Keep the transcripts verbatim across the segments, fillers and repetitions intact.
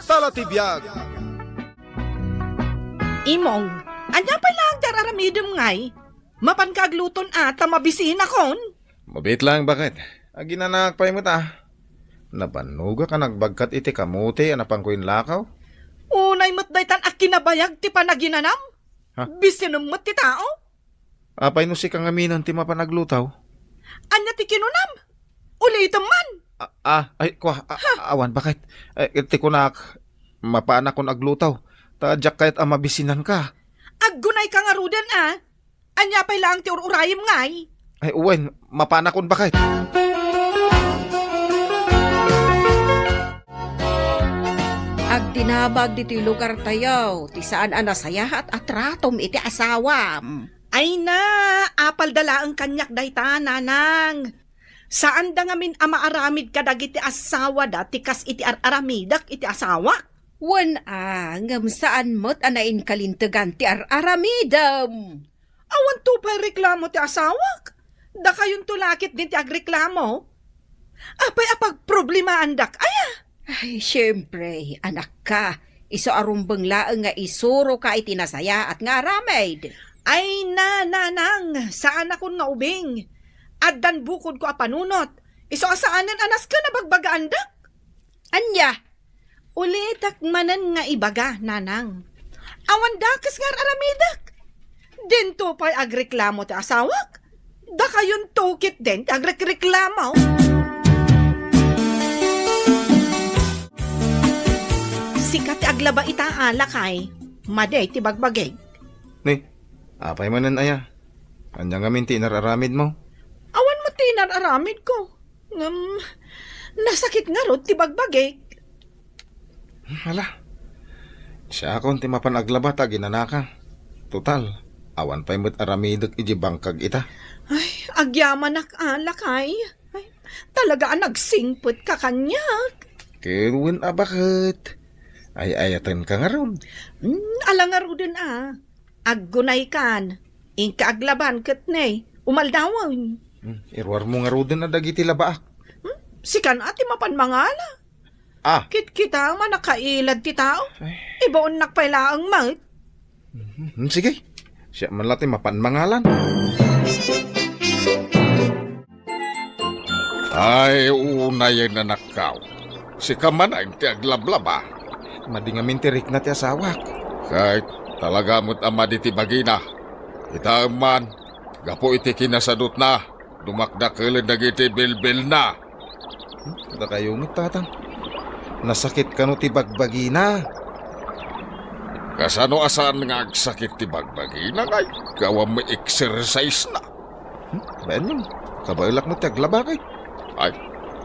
Tala ti biag. Imong, ania pay laeng ti ar-aramidem ngay? Mapanka agluton a ta mabisinakon? Mabiit laeng, baket. Aginanak pay met a. Nabannogak a nagbagkat iti kamote a napanko inlakaw. Unay met daytan a kinabayag ti panaginanam? Ha? Bisinem met ti tao? Apay no sika ngamin ti mapan agluto? Ania ti kinunam? Ulitem man. Ah, ah, ay, kua, a-, awan, baket. Eh, ti kunak, mapanakon agluto. Ta diak kayat a mabisinanka. Aggunayka ngaruden, a. Ania pay laeng ti ur-urayem ngay? Ay, wen, mapanakon, baket. Agdinamag ditoy lugartayo ti saan a nasayaat a tratom iti asawam. Ay na, apalda laeng kaniak dayta, nanang. Saanda ngamin a maaramid kadagiti asawada ti kas iti ar-aramidek iti asawak. Wen a, ngem saan met a nainkalintegan ti ar-aramidem. Awanto pay reklamo ti asawak. Dakayonto la ketdin ti agreklamo. Apay a pagproblemaandak aya? Ay, siempre, anakka, isu a rumbeng laeng nga isuroka iti nasayaat nga aramid. Ay na, nanang, saanakon nga ubing. Addan bukodko a panunot. Isu a saanen a nasken a bagbagaandak. Ania? Ulitek manen nga ibaga, nanang. Awan dakes nga ar-aramidek. Dinto pay agreklamo ti asawak. Dakayonto ketdin ti agrekreklamo. Sika ti aglaba ita, a, lakay. Madi ti bagbagik. Ni, apay manen aya? Ania ngamin ti inar-aramidmo? Awan met ti inar-aramidko. Ngem, nasakit ngarud ti bagbagik. Hala, siakon ti mapan aglaba ta aginanaka. Total, awan pay met aramidek idiay bangkag ita. Ay, agyamanak a, lakay. Ay, talaga a nagsingpetka kaniak. Ket wen a baket. Ay-ayatenka ngarud. Hmm, ala ngaruden a. Aggunaykan. Inka aglaban ket ne, umaldawen. Hmm, iruarmo ngaruden a dagiti labaak. Hmm, sikan a ti mapan mangala. Ah. Kitkita man a kailad ti tao. Ay. Ibaonnak pay laeng met. Hmm, sige. Siak man la ti mapan mangalan. Ay, unayen, anakko. Sika manen ti aglablaba. Madi ngamin ti rikna ti asawak. Ket talaga met a madi ti bagina. Itaem man, gapu iti kinasadutna, dumakdakelen dagiti bilbilna. Hmm, dakayo met, tatang. Nasakit kano ti bagbagina? Kasano a saan nga agsakit ti bagbagina, ngay? Gapu met exercise na. Hmm? Baenyo, kabaelak met ti aglabak, ay. Ay,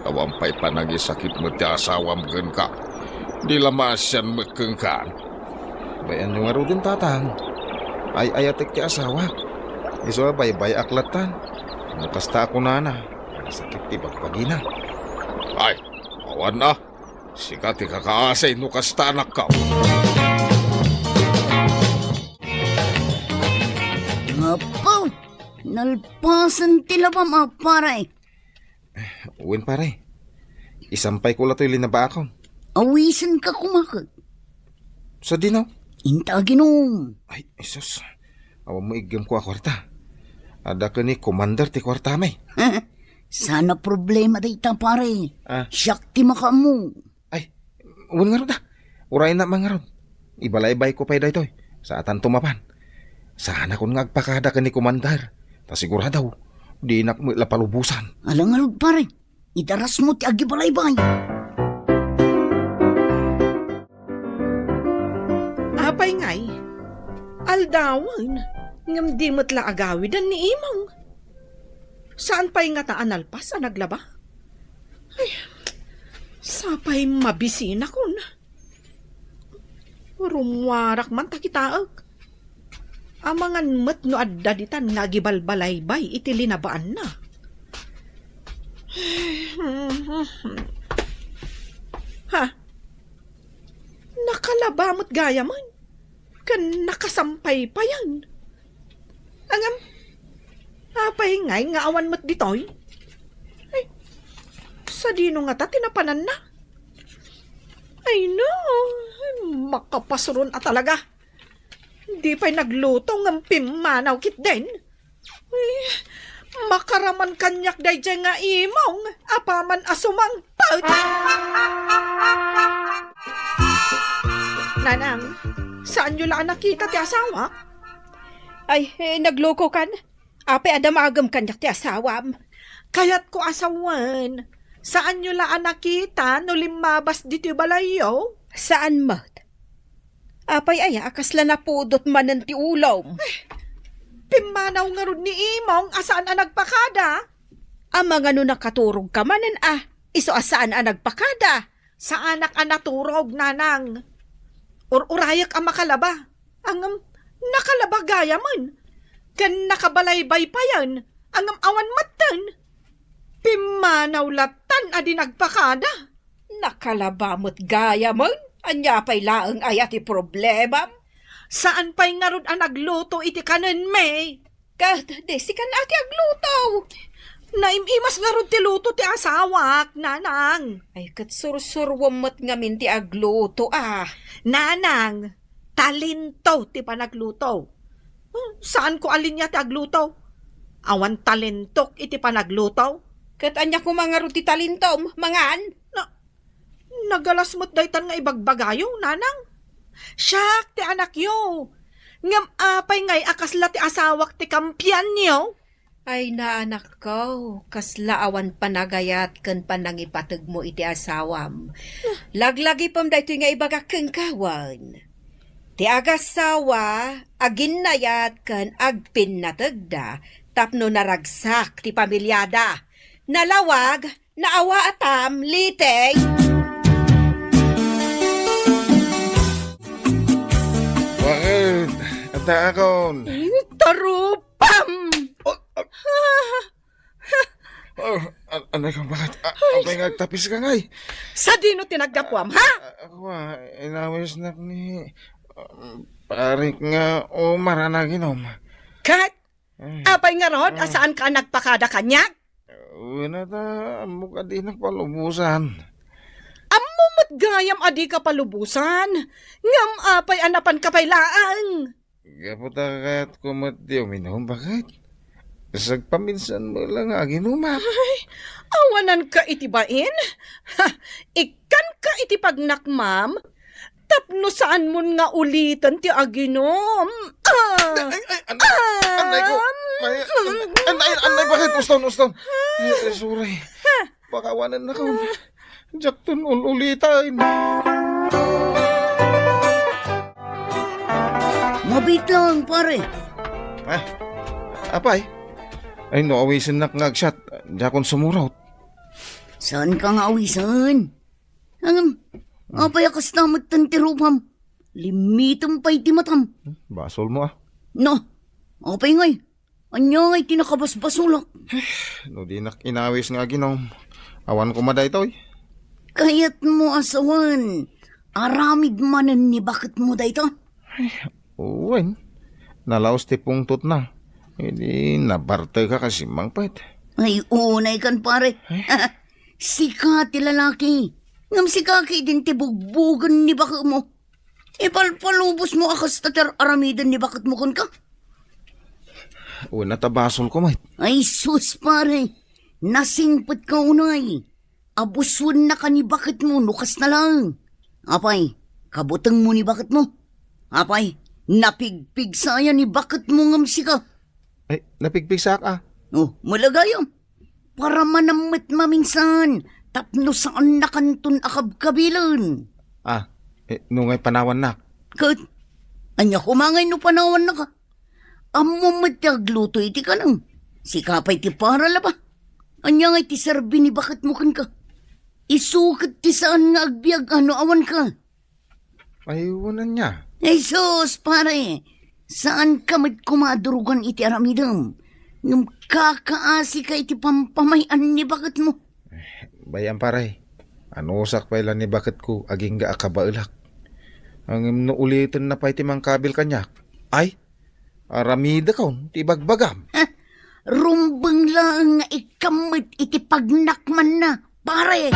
awan pay panangisakit met ti asawam kenka. Di la maasian met kenka. Baenyo ngaruden, tatang. Ay-ayatek ti asawak. Isu a baybay-ak lattan. No kasta a kunana, nasakit ti bagbagina. Ay, awan a. Sika ti kakaasi no kasta, anakko. Apo, nalpasen ti labam a, pare. Wen, pare. Isampayko la toy linabaakon. Awisenka koma ket. Sadino? Inta aginom. Ay, Jesus. Awan mo iggem ko a kuarta. Adda ken ni Commander ti kuartami. Saan a problema dayta, pare. Ah. Siak ti makaammo. Ay, wen ngarud a. Urayna man ngarud. Ibalaybayko pay daytoy. Saatanto mapan. Saanakon nga agpakada ken ni Commander. Ta sigurado, dinak met la palubosan. Ala ngarud, pare. Idarasmo ti agibalaybay. Apay ngay, aldawen, ngem di met la agawiden ni Imong. Saan pay ngata a nalpas a naglaba? Ay, sapay mabisinakon. Rummuarak man ta kitaek. Amangan met no adda ditan nga agibalbalaybay iti linabaanna. Ha? Nakalaba met gayamen. Ken nakasampaypayan. Ngem, apay ngay nga awan met ditoy? Ay, sadino ngata ti napananna? Ay, no. Makapasuron a talaga. Di pay nagluto ngem pimmanaw ketdin. Ay, makaraman kaniak daydiay nga imong apaman a sumangpet. Nanang, saanyo la a nakita ti asawak? Ay, eh, nagluko kan. Apay a damagem kaniak ti asawam? Kayatko a sawen, saanyo la a nakita no limmabas ditoy balayyo? Saan met. Apay aya a kasla napudot manen ti ulom? Pimmanaw ngarud ni Imong a saan a nagpakada? Amangan no nakaturogka manen a, isu a saan a nagpakada? Saanak a naturog, Nanang. Ur-urayek a makalaba. Ngem, nakalaba gayamen. Ken nakabalaybay payen. Ngem awan metten. Pimmanaw lattan a di nagpakada. Nakalaba met gayamen. Ania pay laeng aya ti problemam? Saan pay ngarud a nagluto iti kanenmi? Ket di sikan a ti agluto. Naim-imas ngarud ti luto ti asawak, Nanang. Ay, ket sursurom met ngamin ti agluto, a. Nanang, talento ti panagluto. Hmm, saanko a linia ti agluto. Awan talentok iti panagluto. Ket ania koma ngarud ti talentom, mangan? Na, Nagalas met daytan nga ibagbagayo, Nanang. Siak ti anakyo. Ngem apay ngay a kasla ti asawak ti kampianyo? Ay, naanakko, kasla awan panagayat ken panangipategmo iti asawam. Laglagipem daytoy nga ibagak kenka, wen. Ti agasawa a ginnayat ken agpinnategda tapno naragsak ti pamiliada. Nalawag, naawaatam, liteng. Bakit? Addaakon. Hmm, tarupam! Oh, oh. Oh, an-, anay ka, bakit? A-, apay nga agtapiska ngay? Sadino ti naggapuam, ha? A-, ako, a, inawisnak ni, um, parik nga umar a naginom. Ket? Ay. Apay ngarud a saanka a nagpakada kaniak? Wen, ta, ammok a dinak palubosan. Ammom met gayam a dika palubosan. Ngem apay a napanka pay laeng? Gapu ta kayatko met ti uminum, bakit? Sagpaminsan met la nga aginumak. Ay, awananka iti bain? Ha, ikkanka iti pagnakmam? Tapno saanmon nga uliten ti aginom. Ah! Ay, ay, anay, anay ko. Ay, anay, anay, anay, bakit? Uston, uston. Ay, ay, sorry. Pakawanennakon. Diakton ul-uliten. Mabiit lang, pare. Ah, apay? Ay, no awisennak nga agsiat, diakon sumurot. Saanka nga awisen? Ngem, apay a kasta metten ti rupam? Limmitem pay ti matam. Basolmo, a. No, apay ngay? Ania ngay ti nakabasbasolak? No dinak inawis nga aginom, awan koma daytoy. Kayatmo a sawen, aramid manen ni baketmo dayta? Ay, wen, nalaos ti pungtotna. Idi nabarteka ket simmangpet. Ay, unay kan, pare. Ay. Sika ti lalaki. Ngem sika ketdin ti bugbogen ni baketmo. Ipalpalubosmo a kasta ti ar-aramiden ni baketmo kenka? Wen, ta basolko met. Ay, sus, pare. Nasingpetka unay. Abuswennaka ni baketmo no kasna laeng. Apay, kabutengmo ni baketmo? Apay, napigpigsa aya ni baketmo ngem sika? Ay, napigpigsaak, a. Oh, malagayam. Paramanam met maminsan, tapno saannakanton a kabkabilen. A, eh, no ngay panawannak? Ket, ania koma ngay no panawannaka? Ammom met ti agluto iti kanem. Sika pay ti paralaba. Ania ngay ti serbi ni baketmo kenka? Isu ket ti saan nga agbiag a no awanka. Ay, wen ania? Ay, sus, pare! Saanka met koma a durugan iti aramidem. Ngem kakaasika iti pampamay-an ni baketmo. Eh, bay-am, pare. Anusak pay la ni baketko agingga a kabaelak. Ngem no ulitenna pay ti mangkabil kaniak, ay, aramidekon ti ibagbagam. Ha? Rumbeng laeng nga ikkan met iti pagnakmanna, pare!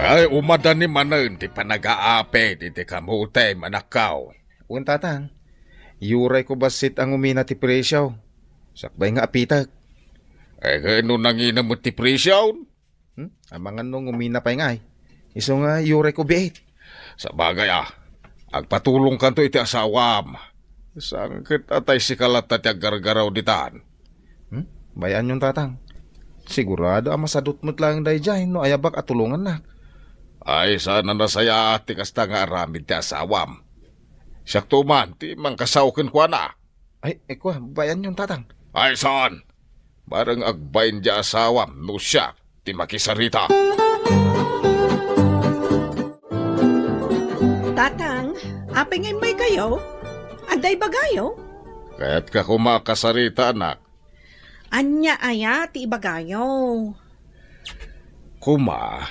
Ay, umadani manen ti panagaapit iti kamutem, anakko. Wen, Tatang. Iyurayko bassit a ngumina ti presio. Sakbay nga apitek. Ay, no nangina met ti presio? Hmm? Amangan no ngumina pay ngay. Isu nga iyurayko biit. Sabagay, a, agpatulongkanto iti asawam. Saan ket atay sika latta ti aggargaraw ditan? Hmm? Bay-anyon, Tatang. Sigurado a masadut met laeng daydiay no ayabak a tulongannak. Ay, saan a nasayaat ti kasta nga aramid ti asawam. Siakto man ti mangkasaw kenkuana. Ay, ay, kua, bay-anyon, Tatang. Ay, saan? Bareng agbain ti asawam no siak ti makisarita. Tatang, apay nga immaykayo? Adda ibagayo? Kayatka koma a kasarita, anak. Ania aya ti ibagayo? Koma,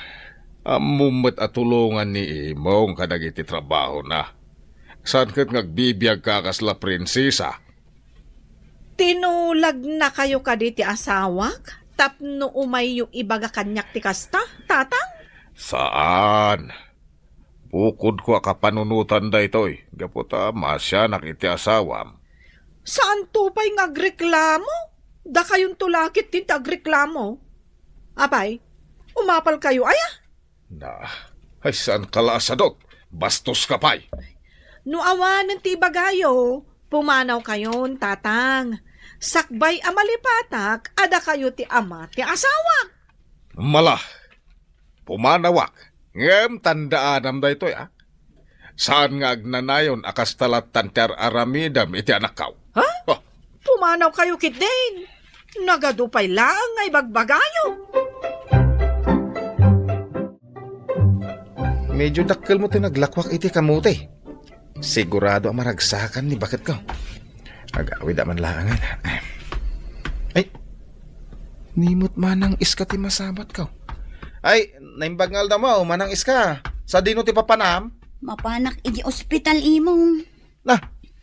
ammom met a tulongan ni Imong kadagiti trabahona. Saan ket nga agbibiagka a kasla prinsesa? Tinulagnakayo kadi ti asawak tapno umayyo ibaga kaniak ti kasta, Tatang? Saan. Bukodko a kapanunotan daytoy, gapu ta masianak iti asawam. Saanto pay nga agreklamo? Dakayonto la ketdin ti agreklamo. Apay, umapalkayo aya? Na, ay, saanka la a sadut? Bastoska pay. No awanen ti ibagayo, pumanawkayon, Tatang. Sakbay a malipatak a dakayo ti ama ti asawak. Mala, pumanawak. Ngem tandaanam daytoy, a. Saan nga agnanayon a kasta lattan ti ar-aramidem iti anakko. Ha? Oh. Pumanawkayo ketdin. Nagadu pay laeng nga ibagbagayo. Medyo dakkel mo ti naglakuak iti kamote. Sigurado a maragsakan ni baketko. Agawid a man laengen. Ay, ni met Manang Iska ti masabatko. Ay, naimbag nga aldaw mo, Manang Iska. Sadino ti papanam? Mapanak iti ospital, Imong. Na,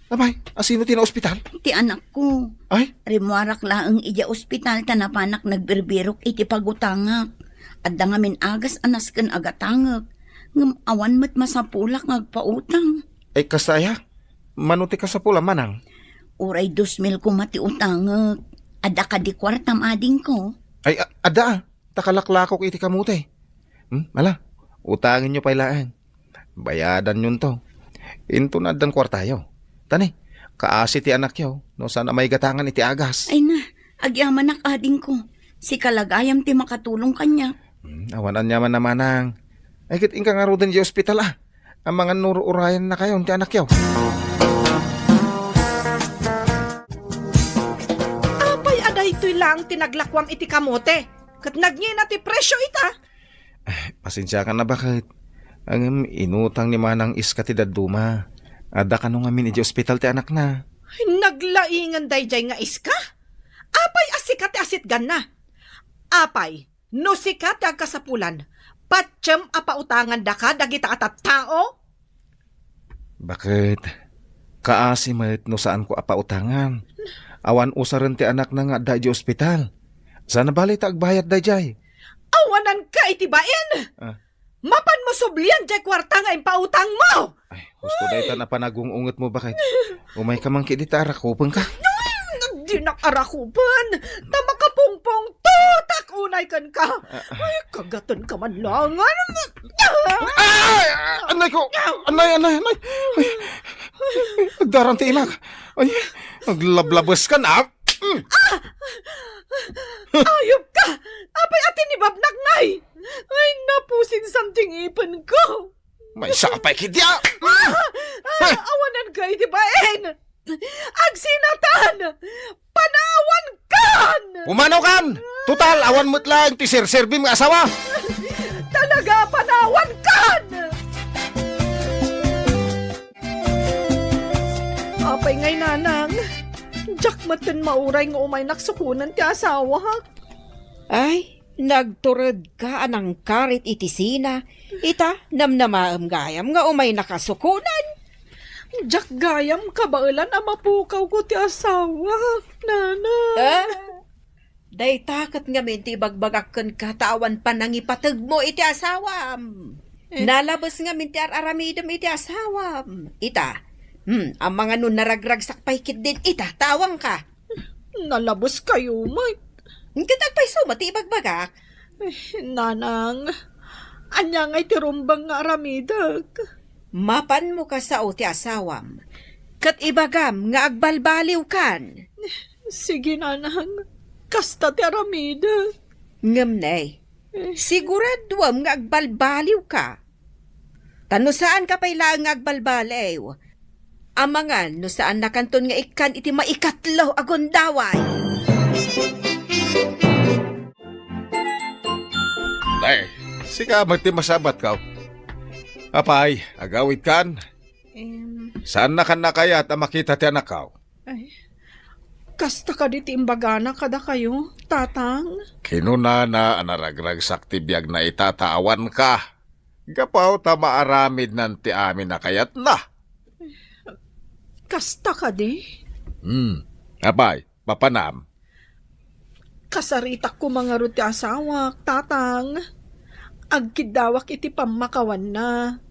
apay, a sino ti naospital? Ti anakko. Ay? Rimmuarak laeng idiay ospital ta napanak nagbirbirok iti pagutangak. Adda ngamin agas a nasken a gatangek. Ngem awan met masapulak nga agpautang. Ay, kasta aya? Mano ti kasapulan, Manang? Uray dos mil koma ti utangek. Adda kadi kuartam, adingko? Ay, a-, adda, a. Ta kalaklakok iti kamote. Hmm, ala, utangenyo pay laeng. Bayadanyonto. Inton addan kuartayo. Tani, kaasi ti anakyo, no saan a maigatangan iti agas. Ay na, agyamanak, adingko. Sika la gayam ti makatulong kaniak. Hmm, awan aniaman a, Manang. Ay, ket inka ngaruden idiay ospital, a. Amangan no ur-urayannakayon ti anakyo. Apay a daytoy laeng ti naglakuam iti kamote? Ket nagngina ti presio ita? Ay, pasensiakan a baket. Ngem inutang ni Manang Iska ti dadduma. Adda kano ngamin idiay ospital ti anakna. Ay, naglaingen daydiay nga Iska? Apay a sika ti asitganna? Apay, no sika ti agkasapulan, patiem a pautangandaka dagita a tattao? Baket, kaasi met no saanko a pautangan. Awan usaren ti anakna nga adda idiay ospital. Saan a bale ta agbayad daydiay. Awananka iti bain! Ah. Mapanmo sublian diay kuarta nga impautangmo! Ay, husto dayta a panagung-ungetmo, baket. Umayka man ketdi ta arakupenka. Ay, dinak arakupen! Ta makapungpungtotak unay kenka! Ah, ah. Ay, kagatenka man laengen! Ay! Anay ko! Anay, anay, anay! Ay, agdaram ti imak! Ay, aglablabeskan, a! Mm. Ayupka! Apay a tinibabnak ngay? Ay, napusinsan ti ngipenko! Maysa pay ketdi, a! Ah! Ah! Awananka iti bain! Agsinatan! Panawankan! Pumanawkan! Total, awan met laeng ti serserbim nga asawa! Talaga, panawankan! Apay ngay, nanang, diak metten mauray nga umaynak sukonen ti asawak. Ay, nagturedka a nangkarit iti sina. Ita, namnamaem gayam nga umaynaka sukonen. Diak gayam kabaelan a mapukawko ti asawak, nanang. Ah? Dayta ket ngamin ti ibagbagak kenka ta awan panangipategmo iti asawam. Eh? Nalabes ngamin ti ar-aramidem iti asawam. Ita, hmm, amangan no naragragsak pay ketdin ita, ta awanka. Nalabes kayo met. Ket agpayso met ti ibagbagak. Eh, Nanang, ania ngay ti rumbeng nga aramidek? Mapanmo kasao ti asawam, ket ibagam nga agbalbaliwkan. Sige, Nanang. Kasta ti aramidek. Ngem ne, eh, siguraduem nga agbalbaliwka. Ta no saanka pay laeng nga agbalbaliw, amangan no saannakanton nga ikkan iti maikatlo a gundaway. Nay, sika met ti masabatko. Apay, agawidkan? Em. Saannakan a kayat a makita ti anakko? Ay, kasta kadi ti imbagana kadakayo, Tatang? Kinunana a naragragsak ti biagna ita ta awanka. Gapu ta maaramidnan ti amin a kayatna. Kasta kadi? Hmm. Apay, mapanam? Kasaritak koma ngarud ti asawak, Tatang. Agkiddawak iti pammakawanna.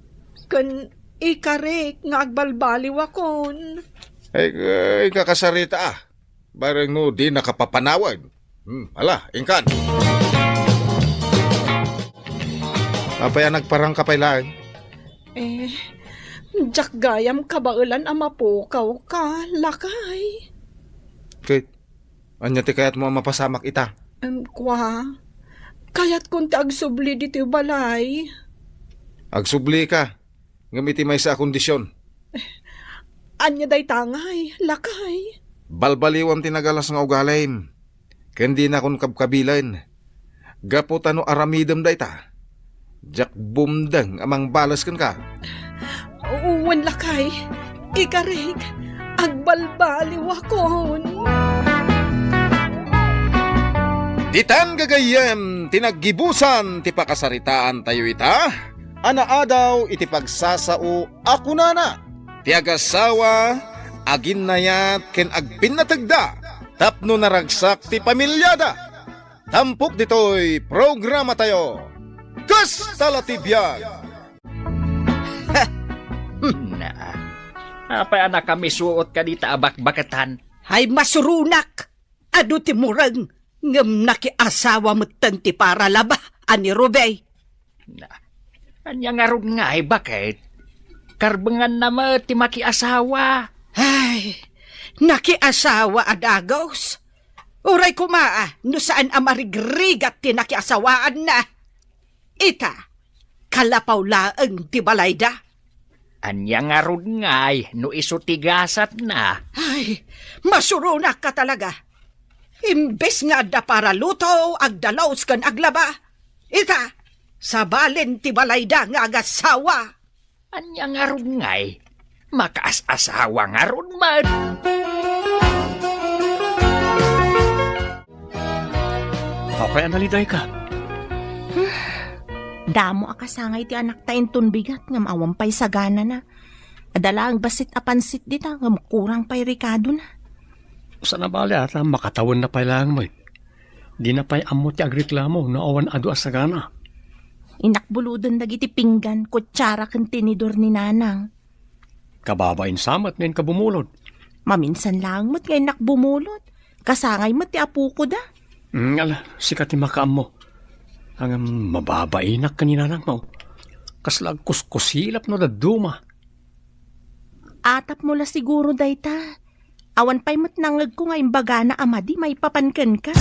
Ken ikarik nga agbalbaliwakon. Ay, ay, kakasarita, ah. Bareng no dinaka papanawen. Hmm, ala, inkan. Apay a nagparangka pay laeng? Eh, diak gayam kabaelan a mapukawka, lakay. Ket, ania ti kayatmo a mapasamak ita? Em, kua, kayatkon ti agsubli ditoy balay. Agsublika, ngem iti maysa a kondision. Ania dayta ngay, lakay? Balbaliwam ti nagalas nga ugalim, ken dinakon kabkabilen. Gapu ta no aramidem dayta, diak bumdeng a mangbales kenka. Wen, lakay, ikarik, agbalbaliwakon. Ditan gagayyem ti naggibusan ti pakasaritaantayo ita a naadaw iti pagsasao a kunana, ti agasawa aginnayat ken agpinnategda tapno naragsak ti pamiliada. Tampok ditoy programatayo, Kasta la ti Biag. Na, apay a nakamisuot ka dita a bakbaketan? Ay, masuronak! Adu ti mureng, ngem nakiasawa metten ti paralaba a ni Rubey. Na, ania ngarud ngay, baket? Karbenganna met ti makiasawa. Ay, nakiasawa a dagus. Uray koma, ah, no saan a marigrigat ti nakiasawaanna. Ita, kalapaw laeng ti balayda. Ania ngarud ngay no isu ti gasatna? Ay, masuronak ka talaga. Imbes nga adda para luto, agdalus ken aglaba. Ita, sabalen ti balayda nga agasawa. Ania ngarud ngay? Makaas-asawa ngarud met. Apay a nalidayka? Damo a kasangay ti anakta inton bigat ngem awan pay saganana. Adda laeng bassit a pansit dita ngem kurang pay rikadona. Saan a bale a ta makatawenna pay laeng met. Dina pay ammo ti agreklamo no awan adu a sagana. Inakbuloden dagiti pinggan, kutsara ken tinidor ni Nanang. Kababain sa met nga inka bumulod. Maminsan laeng met nga innak bumulod. Kasangay met ti apoko da. Mm, ala, sika ti makaammo. Ngem mababainak ken ni Nanangmo. Kasla agkuskusilap no dadduma. Atapmo la siguro dayta. Awan pay met nangngegko nga imbagana a madi maipapan kenka.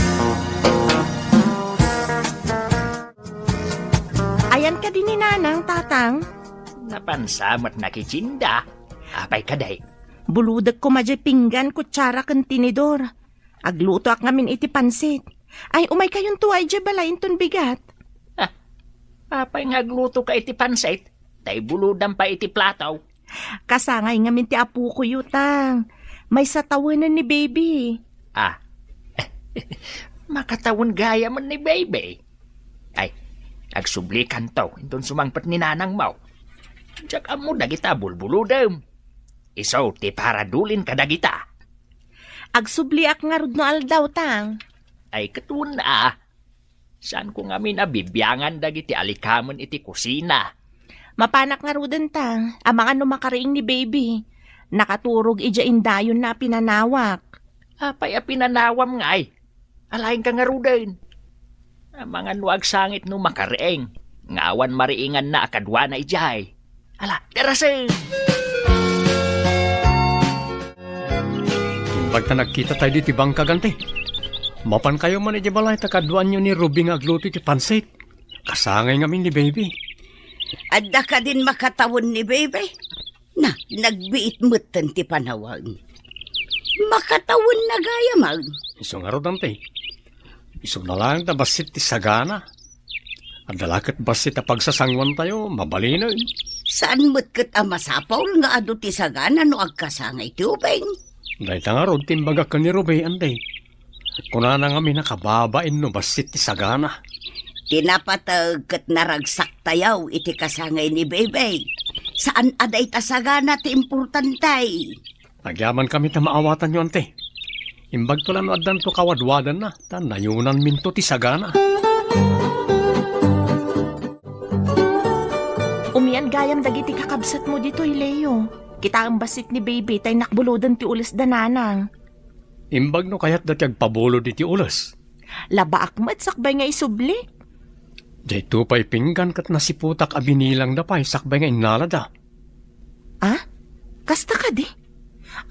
Ayan kadi ni Nanang, Tatang? Napansa met nakitsinda. Apay kadi? Bulodek koma diay pinggan, kutsara ken tinidor. Aglutoak ngamin iti pansit. Ay, umaykayonto ay diay balay inton bigat. Ah, apay nga aglutoka iti pansit? Ta ibulodam pay iti plato. Kasangay ngamin ti apokoyo, Tang. Maysa tawenen ni Baby. Ah. Makatawen gayamen ni Baby. Ay, agsublikanto inton sumangpet ni Nanangmo. Diak ammo dagita bulbulodem. Isu ti paradulin kadagita. Agsubliak ngarud no aldaw, Tang. Ay, ket wen a. Saanko ngamin a bibiangan dagiti alikamen iti kusina. Mapanak ngaruden ta, amangan no makariing ni baby. Nakaturog idiay indayonna a pinanawak. Apay a pinanawam ngay? Alaenka ngaruden. Amangan no agsangit no makariing. Nga awan mariinganna a kaduana idiay. Ala, darasem! Imbag ta nagkitatayo ditoy bangkag, anti. Mapankayo man idiay balay ta kaduaanyo ni Ruby nga agluto iti pansit. Kasangay ngamin ni baby. Adda kadin makatawen ni baby? Na, nagbiit metten ti panawen. Makatawen na gayam. Isu ngarud, anti. Isuna laeng ta bassit ti sagana. Adda la ket bassit a pagsasanguantayo, mabalinen. Saan met ket a masapul nga adu ti sagana no agkasangay ti ubing? Dayta ngarud ti imbagak ken ni Ruby, anti. Kunana ngamin a kababain no bassit ti sagana. Ti napateg ket naragsaktayo iti kasangay ni Bebe. Saan a dayta sagana ti importante. Agyamankami ta maawatanyo, anti. Imbagto la no addanto kawadwadanna, ta nayunanminto ti sagana. Umian gayam dagiti kakabsatmo ditoy, Leo. Kitaem bassit ni Baby ta innak buloden ti ulesda, nanang. Imbag no kayatda ti agpabulod iti ules. Labaak met sakbay nga isubli. Dayto pay pinggan ket nasiputak a binilangda pay sakbay nga innalada. Ah? Kasta kadi?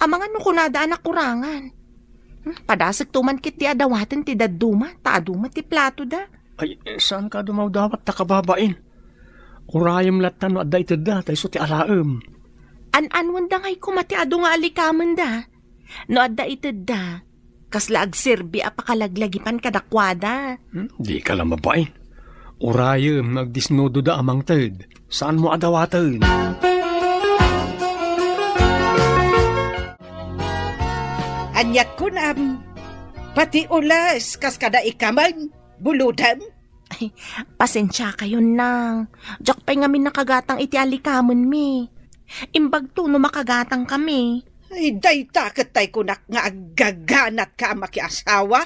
Amangan no kunada a nakurangan. Hmm, padasekto man ketdi a dawaten ti dadduma, ta adu met ti platoda. Ay, saan ka dumawdawat ta kababain? Urayem latta no adda itedda, ta isu ti alaem. An-anwenda ngay koma ti adu nga alikamenda. No adda itedda, kasla agserbi a pakalaglagipan kadakuada. Hmm, di ka la mabain. Urayem no agdisnudoda a mangted, saanmo a dawaten. Aniat kunam, pati ules kas kada ikamen, bulodem? Ay, pasensiakayon, nang. Diak pay ngamin nakagatang iti alikamenmi. Imbagto no makagatangkami. Ay, dayta ket tay kunak nga aggaganatka a makiasawa.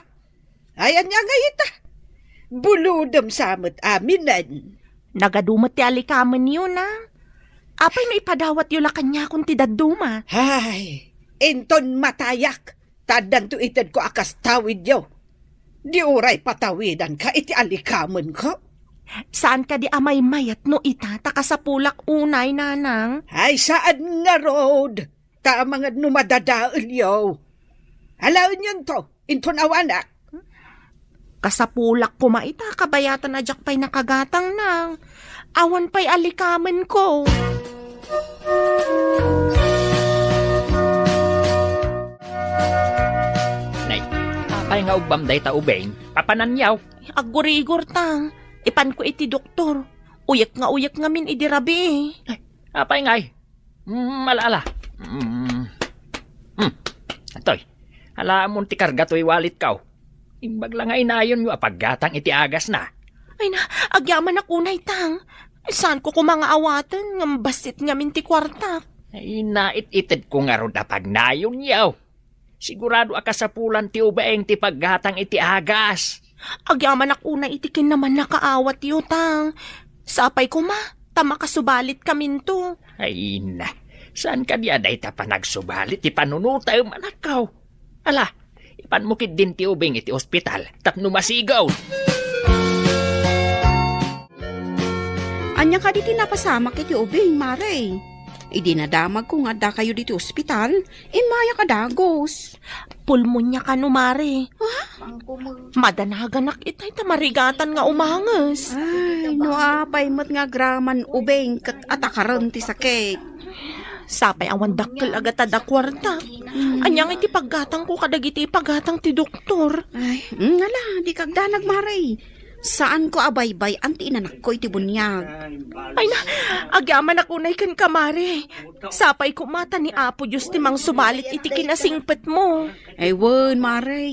Ay, ania ngay ita? Bulodem sa met aminen. Nagadu met ti alikamenyo, nang. Apay no ipadawatyo la kaniakon ti dadduma? Ay, inton matayak, ta addanto itedko a kas tawidyo. Di uray patawidanka iti alikamenko? Saan kadi a maymayat no ita ta kasapulak unay, nanang? Ay, saan ngarud. Ta amangan no madadaelyo. Alaenyonto, inton awanak. Kasapulak koma ita, kabayatan a diak pay nakagatang, nang. Awan pay alikamenko. Nay, apay nga ubbam dayta ubing? Papananyaw. Aggurigor, tang. Ipanko iti doktor. Uyek nga uyek ngamin idi rabii. Ay, apay ngay? Mm, ala, ala. Mm. Hmm. Atoy, alaamon ti karga toy walitko. Imbag la nga inayonyo a paggatang iti agasna. Ay na, agyamanak unay, tang. Saanko koma nga awaten, ngem bassit ngamin ti kuartak. Ay, nait-itedko ngarud a pagnayonyo. Sigurado a kasapulan ti ubing ti paggatang iti agas. Agyamanak unay iti kinamannakaawatyo, tang. Sapay koma, ta makasubalitkaminto. Ay, na. Saan kadi a dayta panagsubalit ti panunotem, anakko? Ala, ipanmo ketdin ti ubing iti ospital tapno masigaw. Ania kadi ti napasamak iti ubing, Mare? Idi nadamagko nga addakayo ditoy ospital, immayak a dagus. Pulmonia kano, Mare. Ha? Madanaganak itay ta marigatan nga umanges. Ay, no apay met nga agraman ubing ket atakaren ti sakit. Sapay awan dakkel a gatada kuarta. Hmm. Ania ngay ti paggatangko kadagiti ipagatang ti doktor? Ay, mm, ala, di kagdanag, Mare. Saanko a baybay-an ti inanakko iti buniag. Ay na, agyamanak unay kenka, Mare. Sapay koma ta ni Apo Dios ti mangsubalit iti kinasingpetmo. Ay wen, Mare.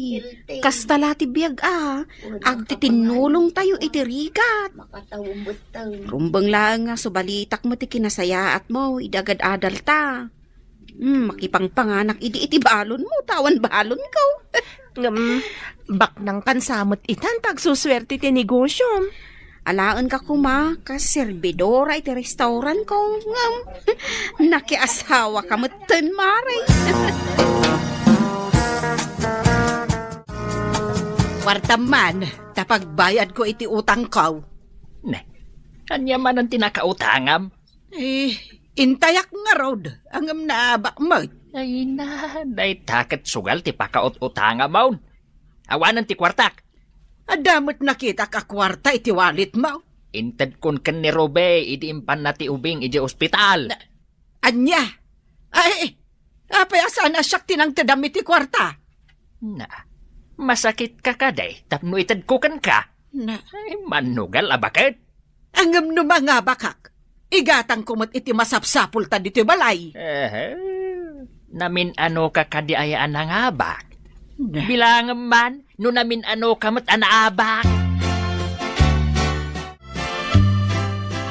Kasta la ti biag a. Agtitinnulongtayo iti rigat. Rumbeng laeng nga subalitak met ti kinasayaatmo idi agad-adalta. Hmm, makipangpanganak idi iti balonmo, ta awan balonko. Ngem, baknangkan sa met itan ta agsusuerte ti negosiom. Alaenka koma kas serbidora iti restaurantko, ngem nakiasawaka metten, Mare. Kuartam man, ta pagbayadko iti utangko. Ne, ania manen ti nakautangam? Eh, intayak ngarud, ngem naabak met. Ay na, dayta ket sugal ti pakaut-utangamon. Awanen ti kuartak. Adda met nakitak a kuarta iti walletmo. Intedkon ken ni Ruby idi impanna ti ubing idiay ospital. Na, ania? Ay, apay a saan a siak ti nangtedam iti kuarta? Na, masakitka kadi tapno itedko kenka? Na. Ay, mannugal a baket. Ngem no mangabakak, igatangko met iti masapsapulta ditoy balay. Ehe. Namin-anoka kadi aya a nangabak? Na. Bilangem man no namin-anoka met a naabak.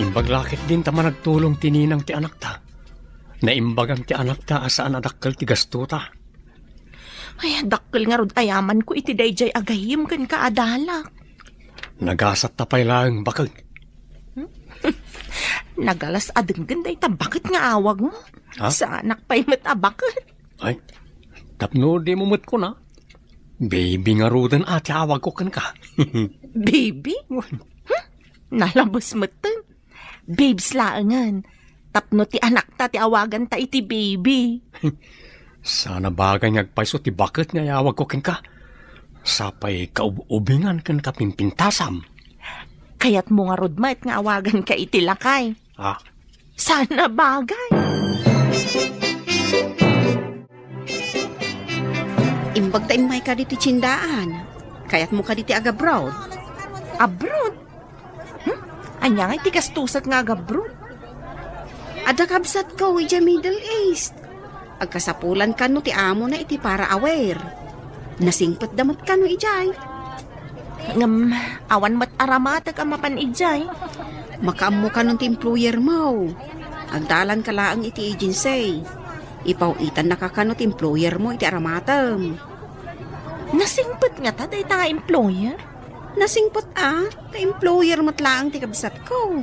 Imbag la ketdin ta managtulong ti ninang ti anakta. Naimbagan ti anakta a saan a dakkel ti gastota. Ay, dakkel ngarud a yamanko iti daydiay a gayyem kenka a dalak. Nagasatta pay laeng baket. Nagalas a denggen dayta baket nga awagmo. Ha? Saanak pay met a baket. Ay, tapno dimo met kuna, baby ngaruden a ti awagko kenka. Baby? Hmm? Nalabes metten. Babes laengen. Tapno ti anakta ti awaganta iti baby. Saan a bagay nga agpayso ti baket nga iyawagko kenka. Sapay kaub-ubingan ken kapimpintasam. Kayatmo ngarud met nga awaganka iti lakay. Ah. Saan a bagay. Imbag ta immayka ditoy tiendaan. Kayatmo kadi ti agabroad? Abroad? Hmm? Ania ngay ti gastusak nga agabroad? Adda kabsatko idiay Middle East. Agkasapulan kano ti amona iti para-aware. Nasingpetda met kano idiay. Ngem, awan met aramatek a mapan idiay. Makaammo kanon ti employer mo. Agdalanka laeng iti agency. Ipaw-itannaka kano ti employer mo iti aramatem. Nasingpet ngata dayta nga employer? Nasingpet a, ta employer met laeng ti kabsatko.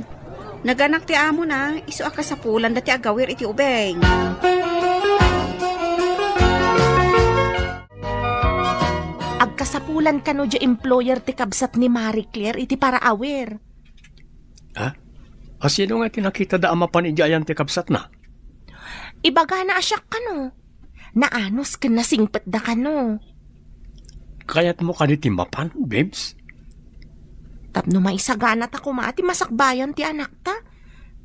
Naganak ti amona, isu a kasapulanda ti agawir iti ubing. Agkasapulan kano diay employer ti kabsat ni Marie Claire iti para-aware? Ha? A, sino nga ti nakitada a mapan idiay ayan ti kabsatna? Ibagana a siak kano. Naanus ken nasingpetda kano. Kayatmo kadi ti mapan, babes? Tapno maisaganata koma ti masakbayan ti anakta.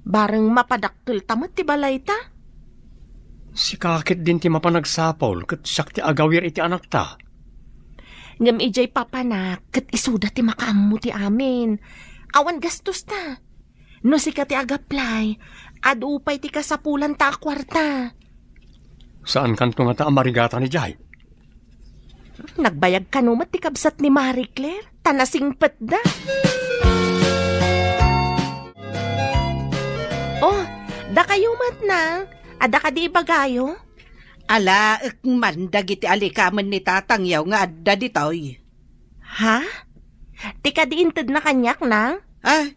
Bareng mapadakkelta met ti balayta. Sika ketdin ti mapan agsapul ket siak ti agawir iti anakta. Ngem idiay papanak ket isuda ti makaammo ti amin. Awan gastosta. No sika ti agaplay, adu pay ti kasapulanta a kuarta. Saankanto ngata a marigatan idiay? Nagbayag kano met ti kabsat ni Marie Claire, ta nasingpetda. Oh, dakayo met na. Adda kadi ibagayo? Alaek man dagiti alikamen ni tatangyo nga adda ditoy. Ha? Ti kadi intedna kaniak na? Ah,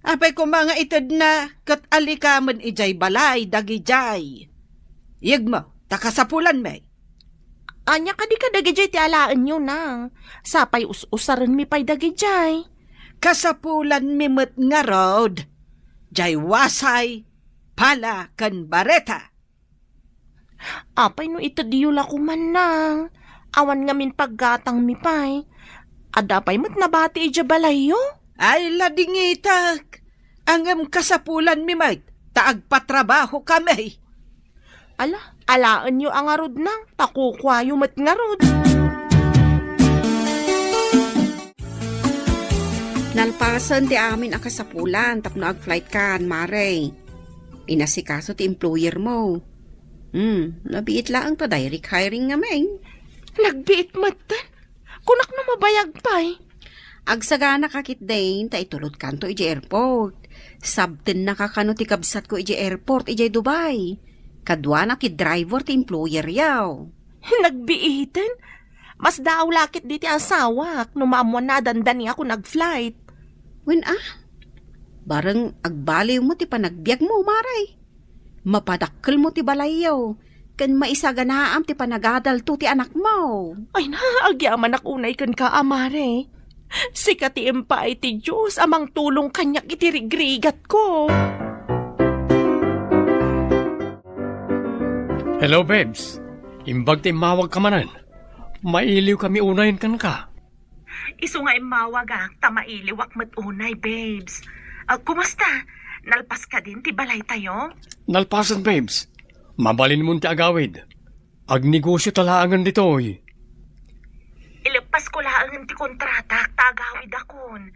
apay koma nga itedna ket alikamen idiay balay dagidiay? Yegmo, ta kasapulanmi. Ania kadi kadagidiay ti alaenyo, nang? Sapay us-usarenmi pay dagidiay. Kasapulanmi met ngarud, diay wasay, pala, ken bareta. Apay no itedyo la koma, nang? Awan ngamin paggatangmi pay. Adda pay met nabati idiay balayyo? Ay, ladingitek. Ngem kasapulanmi met, ta agpatrabahokami. Ala, alaenyo a ngarud, nang, ta kukuayo met ngarud. Nalpasen ti amin a kasapulan tapno agflightkan, Mare. Inasikaso ti employer mo. Hmm, nabiit laeng ta direct hiring ngamin. Nagbiit met. Kunak no mabayag pay. Agsaganaka ketdin ta itulodkanto idiay airport. Sabtennaka kano ti kabsatko idiay airport idiay Dubai. Kaduana ti driver ti employer yaw. Nagbiiten? Mas daaw la ket diti asawak no maammoanna a dandaniakon ag-flight. Wen a, bareng agbaliwmo ti panagbiagmo, Mare. Mapadakkelmo ti balayyo, ken maisaganaam ti panagadalto ti anakmo. Ay na, agyamanak unay kenka, a Mare. Sika ti impaay ti Dios a mangtulong kaniak iti rigrigatko. Hello, babes. Imbag ti immawagka manen. Mailiwkami unayen kenka. Isu nga immawagak ta mailiwak met unay, babes. Ah, kumusta? Nalpas kadin ti balaytayo? Nalpasen, babes. Mabalinmon ti agawid. Agnegosyo ta laengen ditoy. Ileppasko laengen ti kontratak ta agawidakon.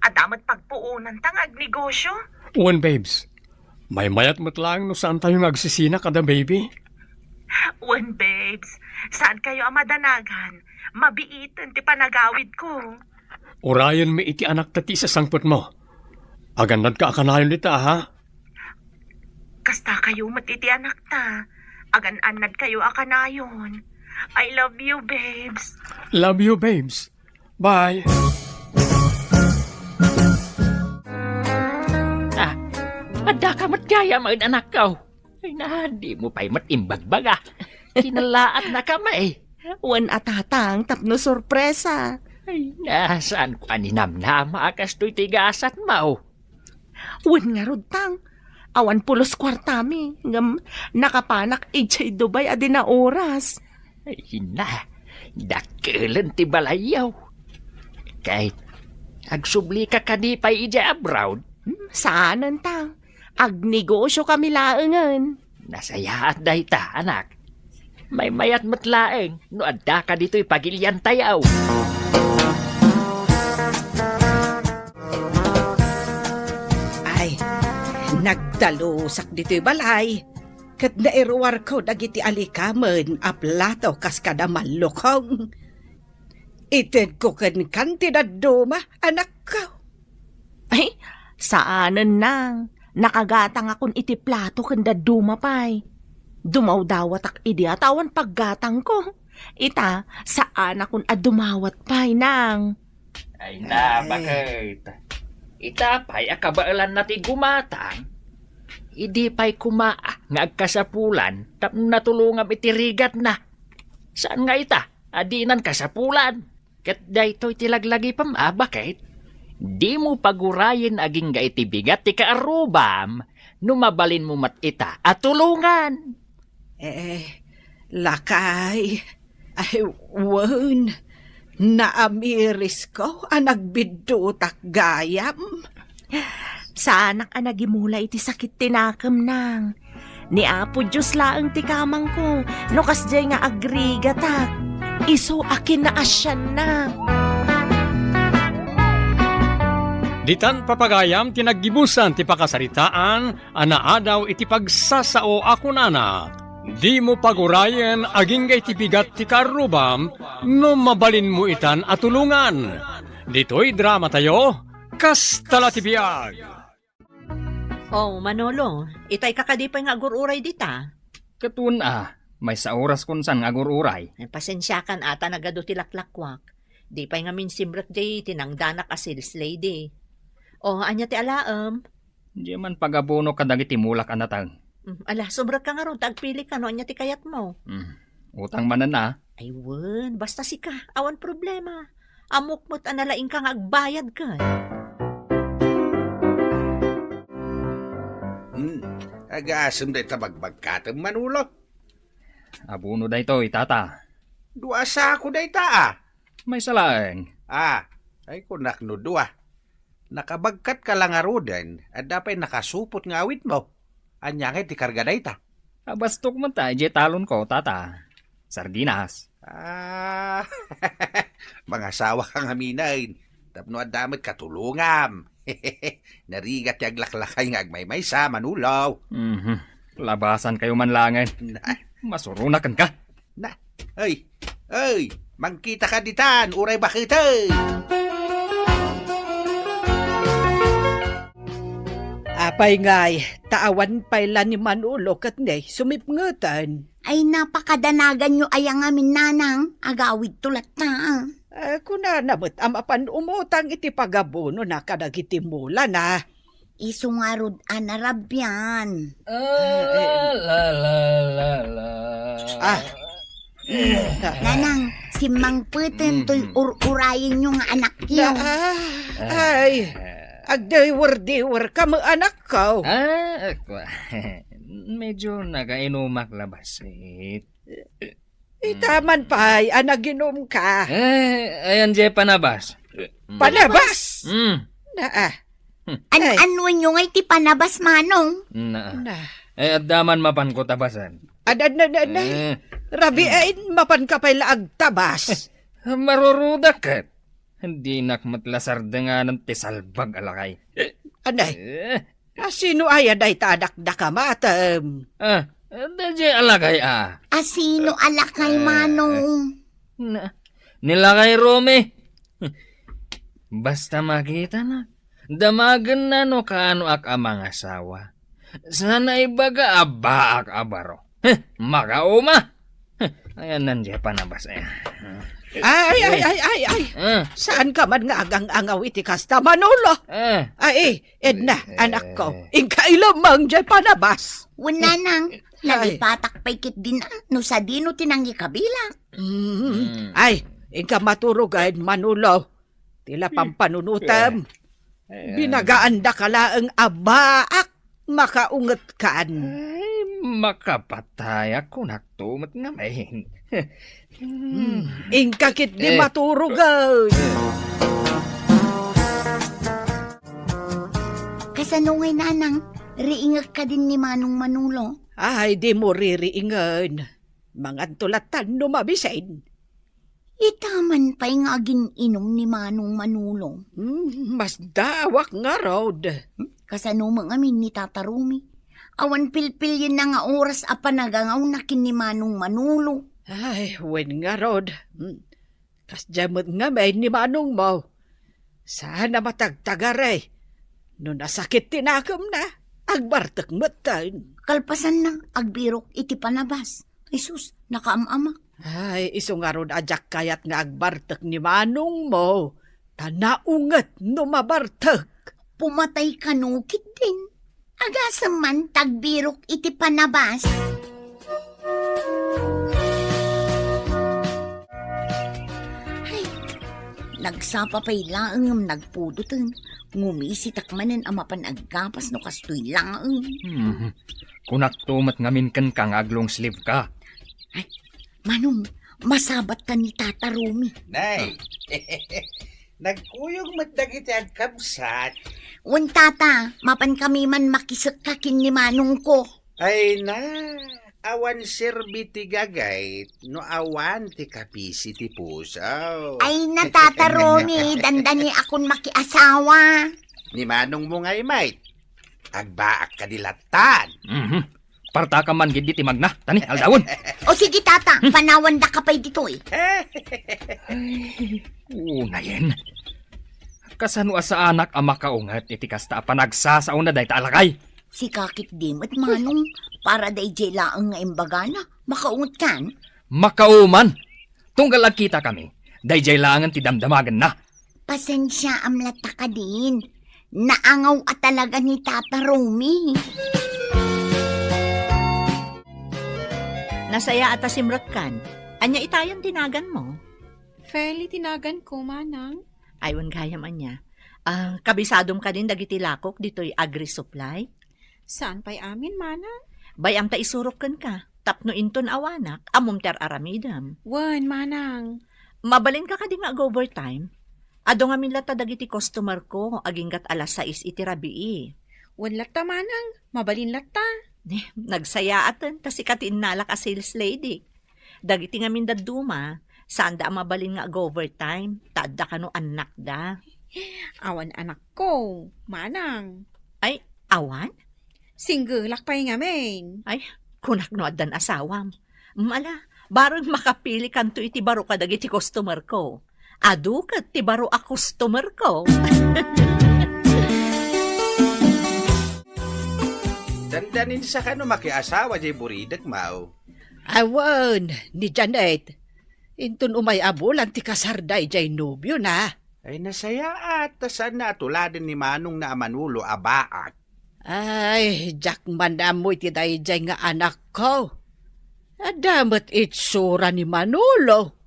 Adda met pagpuonanta nga agnegosyo? Wen, babes. Maymayat met laeng no saantayo nga agsisina kada baby. Wen, babes. Saankayo a madanagan. Mabiiten ti panagawidko. Urayenmi iti anakta ti isasangpetmo. Agannadka a kanayon dita, ha? Kastakayo met iti anakta. Agan-annadkayo a kanayon. I love you, babes. Love you, babes. Bye. Ah, addaka met gayam, anakko. Ay na, dimo pay met imbagbaga. Kinalaatnakami. Wen a, tatang, tapno sorpresa. Ay na, saanko a ninamnama a kastoy ti gasatmo. Wen ngarud, tang, awan pulos kuartami, ngem nakapanak idiay Dubai a di naoras. Ay na, dakkelen ti balayyo. Kay, agsublika kadi pay idiay abroad? Hmm, saanen, tang. Agnegosyokami laengen. Nasayaat dayta, anak. Maymayat met laeng no addaka ditoy pagiliantayo. Ay, nagdalusak ditoy balay, ket nairuarko dagiti alikamen a plato kas kada mallukong. Itedko kenkan ti dadduma, anakko. Ay, saanen, nang. Nakagatangakon iti plato ken dadduma pay. Dumawdawatak idi a ta awan paggatangko. Ita, saanakon a dumawat pay, nang. Ay na, ay, baket. Ita pay a kabaelanna ti gumatang. Idi pay koma nga agkasapulan tapno natulongam iti rigatna. Saan nga ita a dinan kasapulan? Ket daytoy ti laglagipem a baket, dimo pagurayen agingga iti bigat ti kaarrubam no mabalinmo met ita a tulongan. Eh, lakay, ay, wen, naamirisko a nagbiddutak gayam. Saanak a nagimula iti sakit ti nakem, nang. Ni Apo Dios laeng ti kamangko, no kasdiay nga agrigatak. Isu a kinaasianna. Ditan, papagayam, ti naggibusan ti pakasaritaan a naadaw iti pagsasao a kunana, "Dimo pagurayen agingga iti bigat ti kaarrubam no mabalinmo itan a tulongan." Ditoy dramatayo, Kasta la ti biag. Oh, Manolo, itay ka kadi pay nga agur-uray dita? Ket wen a, maysa oras kunsan nga agur-uray. Ay, pasensiakan a ta nagadu ti laklakuak. Di pay ngamin simrek diay tinangdanak a sales lady. Oh, ania ti alaem? Diay man pagabono kadagiti mulak a nateng. Mm, ala, sumrekka ngarud ta agpilika no ania ti kayatmo. Mm, utang manen a. Ay, wen, basta sika, awan problema. Ammok met a nalaingka nga agbayad ken. Hmm, agasem dayta bagbagkatem, Manolo. Abono daytoy, tata. Dua a sako dayta, a. Maysa laeng. A, ay, kunak no dua. Nakabagkatka la ngaruden, adda pay nakasupot nga awitmo. Ania ngay ti karga dayta? Abastok met ta idiay talonko, tata. Sardinas. A, mangasawaka ngaminen. Tapno adda met katulongam. Narigat ti aglaklakay nga agmaymaysa, Manolo. Mhm. Labasankayo man laengen. Na. Masuronak kenka. Na, ay, ay, mangkitaka ditan, uray baketen. Apay ngay, ta awan pay la ni Manolo ket ni sumipngeten. Ay, napakadanaganyo aya ngamin, nanang. Agawidto latta. Ah, kunana met a mapan umutang iti pagabunona kadagiti mulana. Isu ngarud a narabian. Ah, la, la, la, la. Ah. Nanang, simmangpeten toy Mm-hmm. Ur-urayenyo nga anakyo. Na, ah, ay, agdiwer-diwer ka met, anakko. Ah, ako. Medyo nakainumak la bassit. Ita man pay a naginum ka. Eh, ayan jay panabas. Panabas? Mm. Na, ah. An-, Ay. Anuenyo ngay ti panabas, manong? Na. Na. Eh, adda man mapan ko tabasan. Ad-, ad-, na, na, na. Eh. Rabii, ay, mapan ka pay la agtabas. Marurudak ket. Dinak met la sardenganen ti salbag a lakay. Anay? Eh. A sino aya dayta a dakdakamatem? Ah, dayjay a lakay a. A sino a lakay, eh, manong? Na, ni lakay Romy. Basta makitana, damagenna no kaanoak a mangasawa. Saan a ibaga a baak a baro. Heh, makauma! Heh, ayan, nandiay panabas, eh. Ay, ay, ay, ay, ay. Ah. Saan ka man nga agang-angaw iti kasta, Manolo? Ah. Ay, Edna, eh, anakko, inka ilamang jay panabas. Wen, nanang, ay, nalipatak pay ketdin, ah, no sadino ti nangikabilak. Mm. Mm. Ay, inka maturogen, Manolo. Ti la pampanunotem. Eh. Binagaandaka laeng a baak makaungetkan. Ay, makapatayak, kunakto met ngamin. Hmm, inka ketdi, eh, maturogen. Kasano ngay, nanang? Riingek kadin ni Manong Manolo? Ay, dimo ririingen. Manganto lattan no mabisin. Ita man pay nga agin-inum ni Manong Manolo. Hmm, masdaawak ngarud. Hmm, kasano met ngamin ni Tata Romy? Awan pilpilienna nga oras a panagangawna ken ni Manong Manolo. Ay, wen ngarud. Hmm. Kasdiay met ngamin ni manongmo. Saan a matagtagari. No nasakit ti nakemna, agbartek metten. Kalpasanna, agbirok iti panabas. Ay sus, nakaam-amak. Ay, isu ngarud a diak kayat nga agbartek ni manongmo, ta naunget no mabartek. Pumatay kano ketdin. Agasem man ta agbirok iti panabas. Ay, nagsapa pay laeng ngem nagpudoten. Ngumisitak manen a mapan aggapas no kastoy laeng. Hmm. Kunakto met ngamin kenka nga aglong-sleeve ka. Ay, Manong, masabat ka ni Tata Romy. Nay, nagkuyog met dagiti agkabsat. Wen, Tata, mapan kami man makisekka ken ni manongko. Ay na, awan serbi ti gagayt no awan ti kapisi ti puso. Ay na, Tata Romy, dandani akon makiasawa. Ni manongmo ngay met, agbaak kadi lattan. Mhm. Partaka man gid ti magna, tani, aldawen. O sige, Tata, hmm, panawandaka pay ditoy. Ay, unayen. Kasano a saanak a makaunget iti kasta a panagsasaona dayta a lakay? Sika ketdi met, Manong, para daydiay laeng nga imbagana, makaunget kan? Makauman. Tunggal agkita kami, daydiay laengen ti damdamagenna. Pasensiaam latta kadin. Naangaw a talaga ni Tata Romy. Nasayaat a simrekkan. Ania itayon ti naganmo? Feli ti naganko, manang. Ay, wen gayam ania. Ah, kabisadom kadin dagiti lakok ditoy agri-supply? Saan pay amin, manang? Bay-am ta isurok kenka, tapno inton awanak, ammom ti ar-aramidem. Wen, manang. Mabalinka kadi nga ag-overtime? Adu ngamin latta dagiti customer ko, aginggat alas sais iti rabii. Wen latta, manang, mabalin latta. Eh, nagsayaaten, ta sika ti innalak a sales lady. Dagiti ngamin dadduma, saanda a mabalin nga ag-overtime, ta adda kano annakda. Awan anakko, manang. Ay, awan? Singgelak pay ngamin. Ay, kunak no addan asawam. Mala, bareng makapili kanto iti baro kadagiti customer ko. Adu ket ti baro a customer ko. Dandanin sa kano makiasawa jay buridek, Mao. Awan, ni Janet. Inton umay a bulan ti kasar daydiay nobiona. Ay, nasayaat, ta saanna a tuladen ni manongna a Manolo a baak. Ay, diak man ammo iti daydiay nga anakko. Adda met itsura ni Manolo.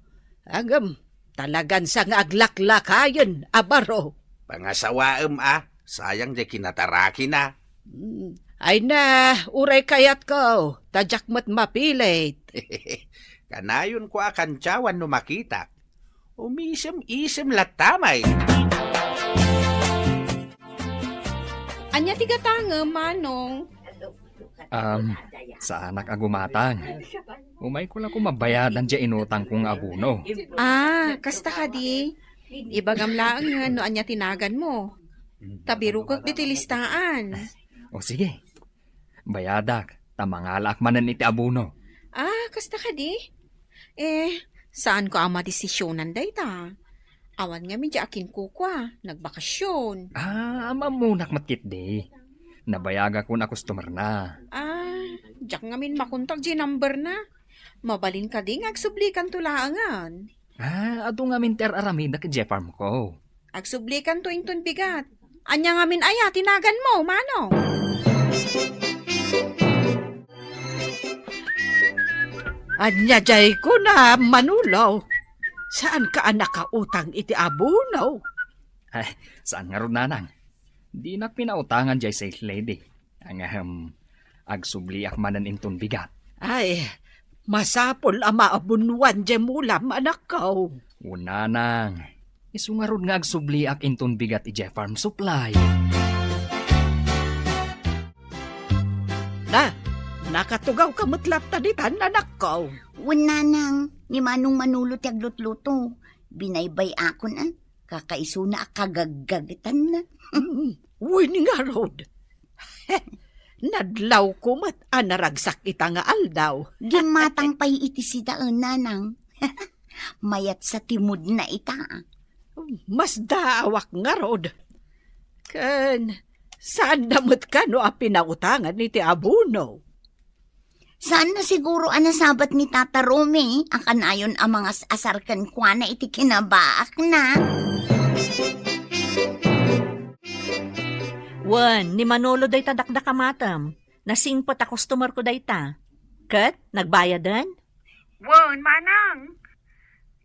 Ngem, talagan sa nga aglaklakayen a baro. Pangasawaem a, sayang diay kinatarakina. Mm, ay na, uray kayatko, ta diak met mapilit. Kanayonko a kantiawan no makitak. Umisem-isem latta met. Ania ti gatangem, Manong? Um, saanak a gumatang. Umayko la koma bayadan diay inutangko nga abono. Ah, kasta kadi. Ibagam laeng no ania ti naganmo. Ta birokek ditoy listaan. O sige. Bayadak, ta mangalaak manen iti abono. Ah, kasta kadi? Eh, saanko a madesisionan dayta. Awan ngamin diay akinkukua, nagbakasyon. Ah, ammonak met ketdi. Nabayagakon a customerna. Ah, diak ngamin makontak diay numberna. Mabalin kadi nga agsublikanto laengen. Ah, adu ngamin ti ar-aramidek idiay farmko. Agsublikanto inton bigat. Ania ngamin aya ti naganmo, Manong? Ania diay kuna, Manolo? Saanka a nakautang iti abono? Ay, saan ngarud, Nanang. Dinak pinautangan diay sales lady. Ngem, agsubliak manen inton bigat. Ay, masapul a maabonoan diay mulam, anakko. Wen, Nanang. Isu ngarud nga agsubliak inton bigat idiay farm supply. Na, nakatugawka met latta ditan, anakko. Wen, Nanang, ni Manong Manolo ti aglutluto. Binaybay-akon, a. Kakaisuna a kagaggagetanna. Mm, wen ngarud. Nadlawko met a naragsak ita nga aldaw. Gimmatang pay iti sida, Nanang. Mayat sa ti moodna ita. Masdaawak ngarud. Ken, saanda met kano a pinautangan iti abono? Saanna siguro a nasabat ni Tata Romy a kanayon a mangas-asar kenkuana iti kinabaakna. Wen, ni Manolo dayta dakdakamatem. Nasingpet a customerko dayta. Ket nagbayaden? Wen, Manang.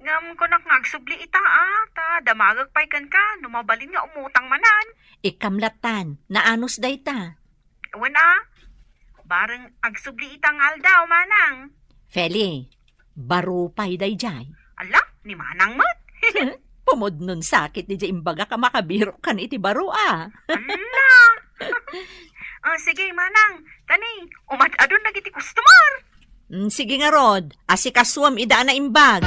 Ngem kunak nga agsubli ita, a, ta damagek pay kenka no mabalin nga umutang manen. Ikkam lattan, naanus dayta. Wen a, bareng agsubli ita nga aldaw, Manang. Feli, baro pay daydiay. Ala, ni Manang met. Pumudnon sakit diay imbagak a makabirok kan iti baro a. Ala. Ah, sige, Manang. Tani, umad-adun dagiti customer. Mm, sige ngarud, asikasuem ida a naimbag.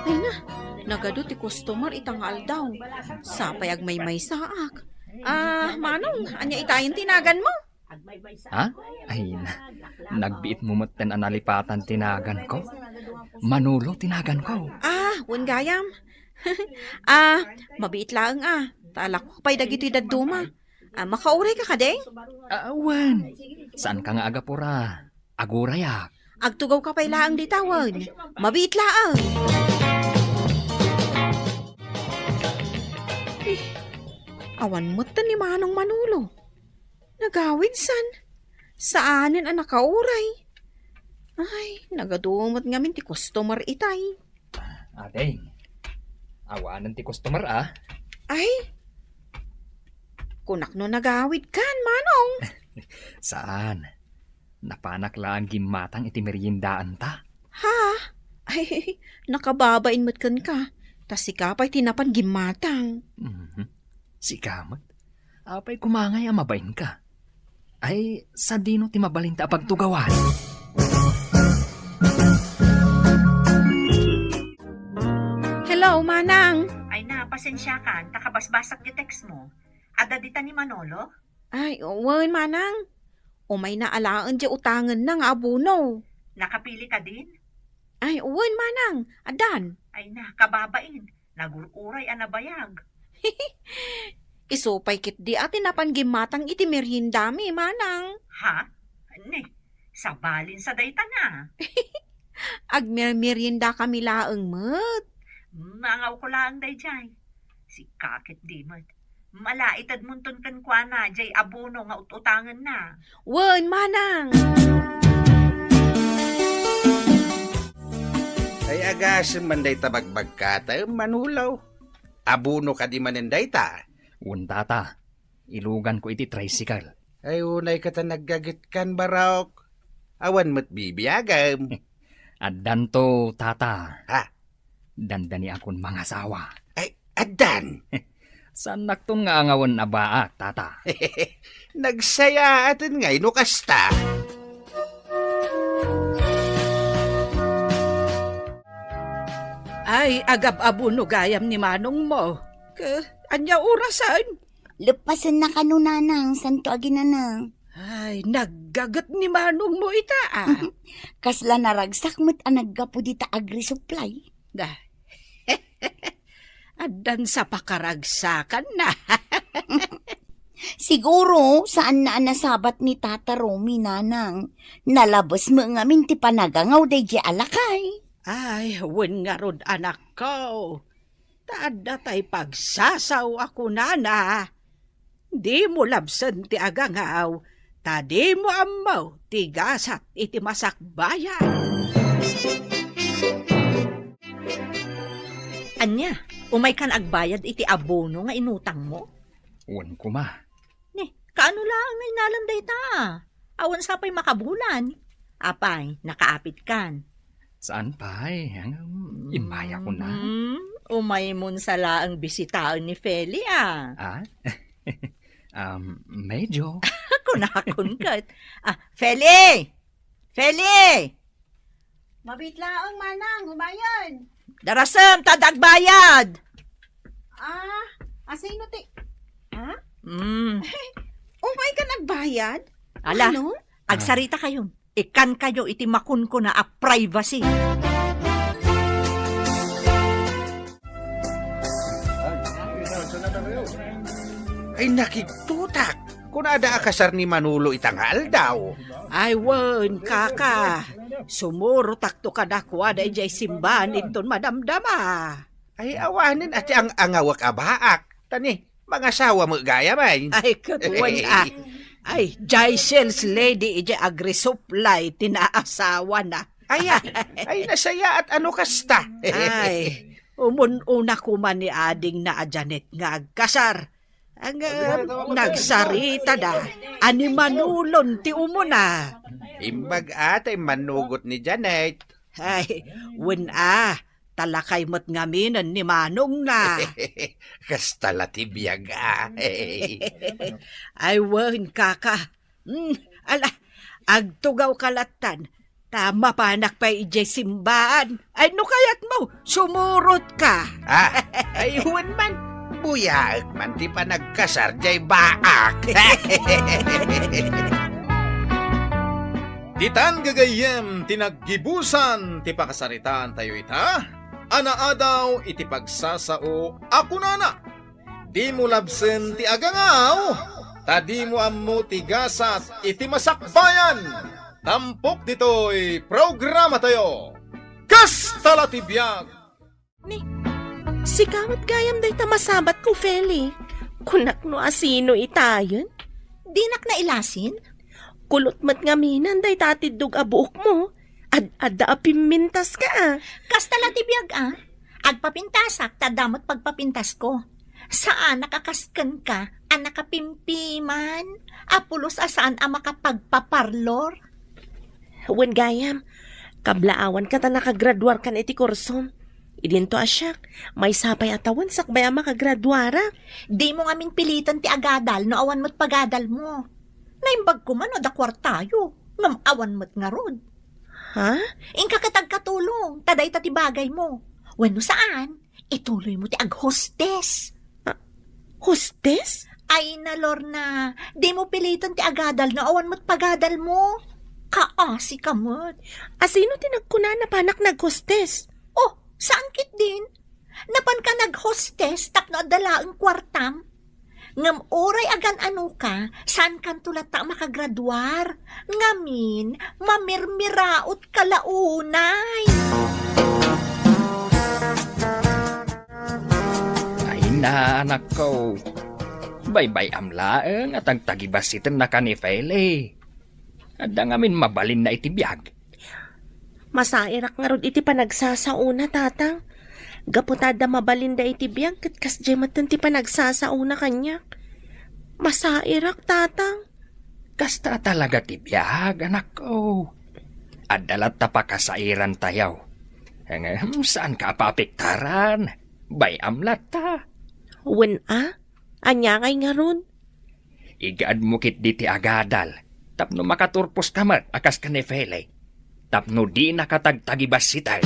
Ay na, nagadu ti customer ita nga aldaw. Sapay agmaymaysaak. Ah, Manong, ania itayen ti naganmo? Ha? Ay na, nagbiit mo metten a nalipatan ti naganko. Manolo ti naganko. Ah, wen gayam. Ah, mabiit laeng a. Ta alakok pay dagitoy dadduma. Ah, makauray ka kadi? Ah, wen. Saan ka nga agapura? Agurayak. Agtugaw ka pay laeng dita wen. Mabiit laeng. Eh, awan metten ni Manong Manolo. Nagawid san? Saanen a nakauray? Ay, nagadu met ngamin ti customer itay. Ading, awanen ti customer a? Ay, kunak no nagawid kan, Manong. Saan? Napanak laeng gimmatang iti meriendaanta. Ha? Ay, nakababain met kenka. Ta sika pay ti napan gimmatang. Mhm. Sika met? Apay koma ngay a mabainka? Ay, sadino ti mabalinta a pagtugawan? Hello, Manang! Ay na, pasensiakan, ta kabasbasak ti text mo. Adda dita ni Manolo? Ay, wen, Manang. Umayna alaen diay utangenna nga abono. Nakapili kadin? Ay, wen, Manang. Addan. Ay na, kababain. Nagur-uray a nabayag. Isu pay ketdi a ti napan gimmatang iti meriendami, manang. Ha? Ni, sabalin sa dayta na. Agmermeriendakami laeng met. Mangawko laeng daydiay. Sika ketdi met. Malaitedmonton kenkuana jay abono nga ut-utangenna. Wen, manang. Ay, agasem man dayta bagbagkatem, Manolo. Abono kadi manen dayta? Wen, tata. Iluganko iti tricycle. Ay, unay ka ta naggagetkan, Barok. Awan met bibiagem. Addanto, tata. Ha? Dandaniakon mangasawa. Ay, addan. Saannakton nga angawen a baak, tata. Nagsayaaten ngay no kasta. Ay, agab-abono gayam ni manongmo. Ke, ania orasen? Leppasenna kano, nanang, santo aginana. Ay, naggaget ni manongmo ita, a. Kasla naragsak met a naggapu dita agri-supply. Da. Addan sa pakaragsakanna. Siguro, saanna a nasabat ni Tata Romy, nanang. Nalabes met ngamin ti panagangaw daydiay a lakay. Ay, wen ngarud, anakko. Ta adda tay pagsasao a kunana, "Dimo labsen ti agangaw, ta dimo ammo ti gasat iti masakbayan." Ania, umaykan agbayad iti abono nga inutangmo? Wen koma. Ni, kaano laeng nga innalam dayta? Awan sa pay makabulan. Apay, nakaapitkan? Saan pay? Ang, um, immayakon na. Hmm, umaymon sa laeng bisitaen ni Feli, a. Ah? Um, medyo. Kunakon ket. Ah, Feli! Feli! Mabit laeng, manang, umayen. Darasem, ta adda agbayad. Ah, asino ti, ha? Mm. Umaykan agbayad? Ala, ano? Agsarita kayon. Ikkan kayo iti makunkuna a privacy. Ay, nakigtutak. Kunada a kasar ni Manolo ita nga aldaw. Ay, wen, kaka. Sumurotakto kadakuada idiay simbahan inton madamdama. Ay, awanen a ti ang-angawek a baak. Ta ni, mangasawa met gayam, ay. Ay, ket wen, a. Ay, diay sales lady idiay agri-supply ti naasawana. Ay, a. Ay, nasayaat a no kasta. Ay, umun-una koma ni adingna a Janet nga agkasar. Ang, ah, nagsaritada a ni Manolon ti umuna. Imbag a tay manugot ni Janet. Ay, wen a, ta lakay met ngaminen ni manongna. Kasta la ti biag, a. Ay, wen, kaka. Hmm, ala, agtugawka lattan. Ta mapanak pay idiay simbaan. Ay, no kayatmo, sumurotka. Ah, ay, wen man. Buyaek man ti panagkasar diay baak. Ditan gagayyem ti naggibusan ti pakasaritaantayo ita a naadaw iti pagsasao a kunana, "Dimo labsen ti agangaw, ta dimo ammo ti gasat iti masakbayan." Tampok ditoy programatayo, Kasta la ti Biag! Ni, sika met gayam dayta masabatko, Feli. Kunak no asino itayen? Dinak nailasin? Kulot met ngaminen dayta a tiddog a buokmo. Ad-adda a pimmintaska, a. Kasta la ti biag, a. Agpapintasak, ta adda met pagpapintasko. Saanak a kas kenka a nakapimpiman, a pulos a saan a makapagpaparlor. Wen gayam, kablaawanka ta nakagraduarkan iti kursom. Idinto a siak, maysa pay a tawen sakbay a makagraduarak. Dimo ngamin piliten ti agadal no awan met pagadalmo. Naimbag koma no adda kuartayo, ngem awan met ngarud. Ha? Inka ket agkatulong, ta dayta ti bagaymo. Wenno saan, ituloymo ti aghostes. Ah, hostes? Ay na, Lorna, dimo piliten ti agadal no awan met pagadalmo. Kaasika met. Asino ti nagkuna a napanak naghostes? Oh, saan ketdin? Napanka naghostes tapno adda laeng kuartam? Ngem uray agan-anoka, saankanto latta a makagraduar. Ngamin, mamirmiraotka la unay. Ay na, anakko. Baybay-am laeng a tagtagibassitennaka ni Feli. Adda ngamin mabalinna iti biag. Masairak ngarud iti panagsasaona, Tatang. Gapu ta adda mabalinda iti biag, ket kasdiay metten ti panagsasaona kaniak. Masairak, Tatang. Kasta talaga ti biag, anakko. Adda latta pakasairantayo. Ngem, saanka a paapektaran. Bay-am latta. Wen a? Ania ngay ngarud? Igaedmo ketdi ti agadal tapno makaturposka met a kas ken ni Feli, tapno dinaka tagtagibassiten.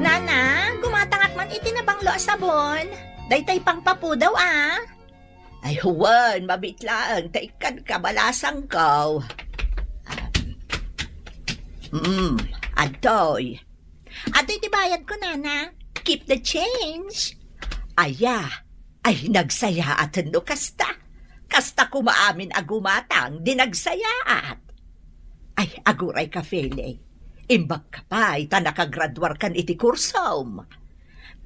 Nana, gumatangak man iti nabanglo a sabon. Daytay pangpapudaw, a. Ay, wen, mabit laeng ta ikkan kabalasangko. Mm, adtoy. Adtoy ti bayadko, Nana. Keep the change. Aya, ay, nagsayaaten no kasta. Kasta koma amin a gumatang di nagsayaat. Ay, agurayka, Feli. Imbagka pay ta nakagraduarkan iti kursom.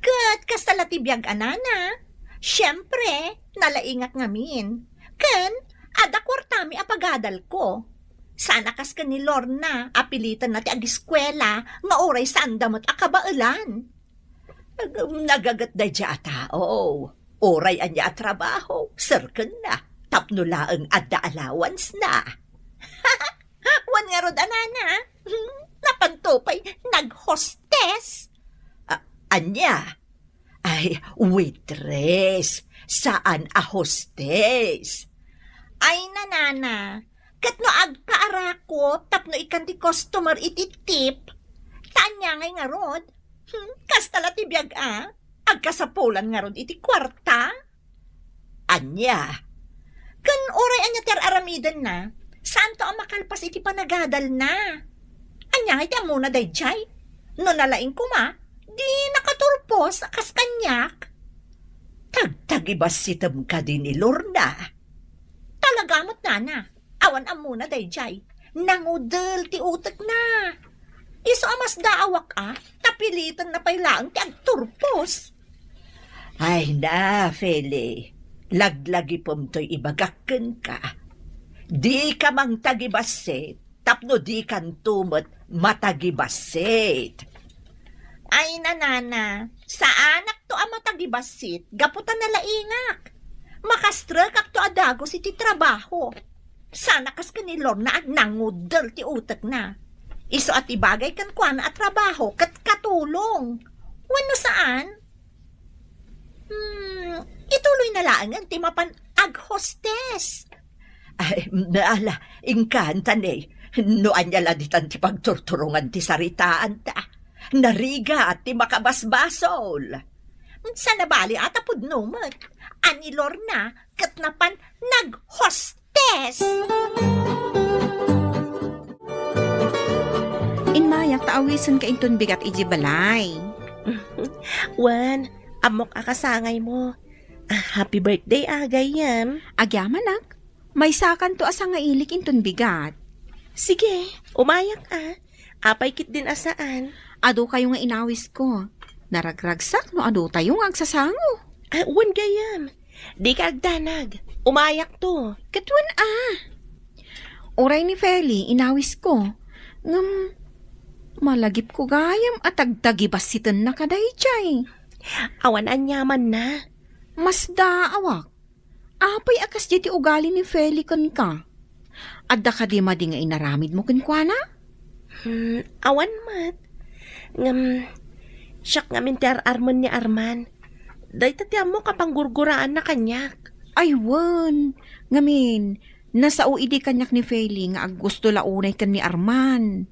Ket kasta la ti biag a, Nana. Siempre, nalaingak ngamin. Ken, adda kuartami a pagadalko. Saan a kas ken ni Lorna a pilitenna ti agiskuela nga uray saanda met a kabaelan. Nagaget daydiay a tao. Uray ania a trabaho, serkenna tapno laeng adda allowance-na. Wen ngarud a, Nana, napanto pay naghostes. A-, ania? Ay, waitress, saan a hostes. Ay, Nana, ket no agkaarakop tapno ikkan ti customer iti tip, ta ania ngay ngarud? Hmm, kasta la ti biag a, agkasapulan ngarud iti kuarta? Ania? Ken uray ania ti ar-aramidenna, saanto a makalpas iti panagadalna. Ania ngay ti ammona daydiay? No nalaing koma, di nakaturpos a kas kaniak. Tagtagibassitem kadi ni Lorna? Talaga met, Nana. Awan ammona daydiay. Nangudel ti utekna. Isu a masdaawak a, ta pilitenna pay laeng ti agturpos. Ay na, Feli, laglagipem toy ibagak kenka. Dika mangtagibassit tapno dikanto met matagibassit. Ay, Nana, saanakto a matagibassit gapu ta nalaingak. Makastrekakto a dagus iti trabaho. Saan a kas ken ni Lorna a nangudel ti utekna. Isu a ti bagay kenkuana a trabaho ket katulong. Wenno saan? Hmm, ituloyna laengen ti mapan aghostes. Ay, ala, inkan, tani, no ania la ditan ti pagturturongan ti saritaanta. Narigat ti makabasbasol. Sana bali a ta pudno met. A ni Lorna ket napan naghostes. Inmayak ta awisenka inton bigat idiay balay. Wen, ammok a kasangaymo. Ah, happy birthday, a, gayyem. Agyamanak, maysakanto a sangailik inton bigat. Sige, umayak, a. Apay ketdin a saan? Adu kayo nga inawisko. Naragragsak no adu tayo nga agsasango. Ah, wen gayyem. Dika agdanag. Umayakto. Ket wen a. Uray ni Feli, inawisko. Ngem, malagipko gayam a tagtagibassitennaka daydiay. Awan aniamanna. Masdaawak. Apay a kasdiay ti ugali ni Feli kenka? Adda kadi madi nga inaramidmo kenkuana? Hmm, awan met. Ngem, siak ngamin ti ar-armen ni Arman. Dayta ti ammok a panggurguraanna kaniak. Ay, wen. Ngamin, nasao idi kaniak ni Feli nga aggusto la unay ken ni Arman.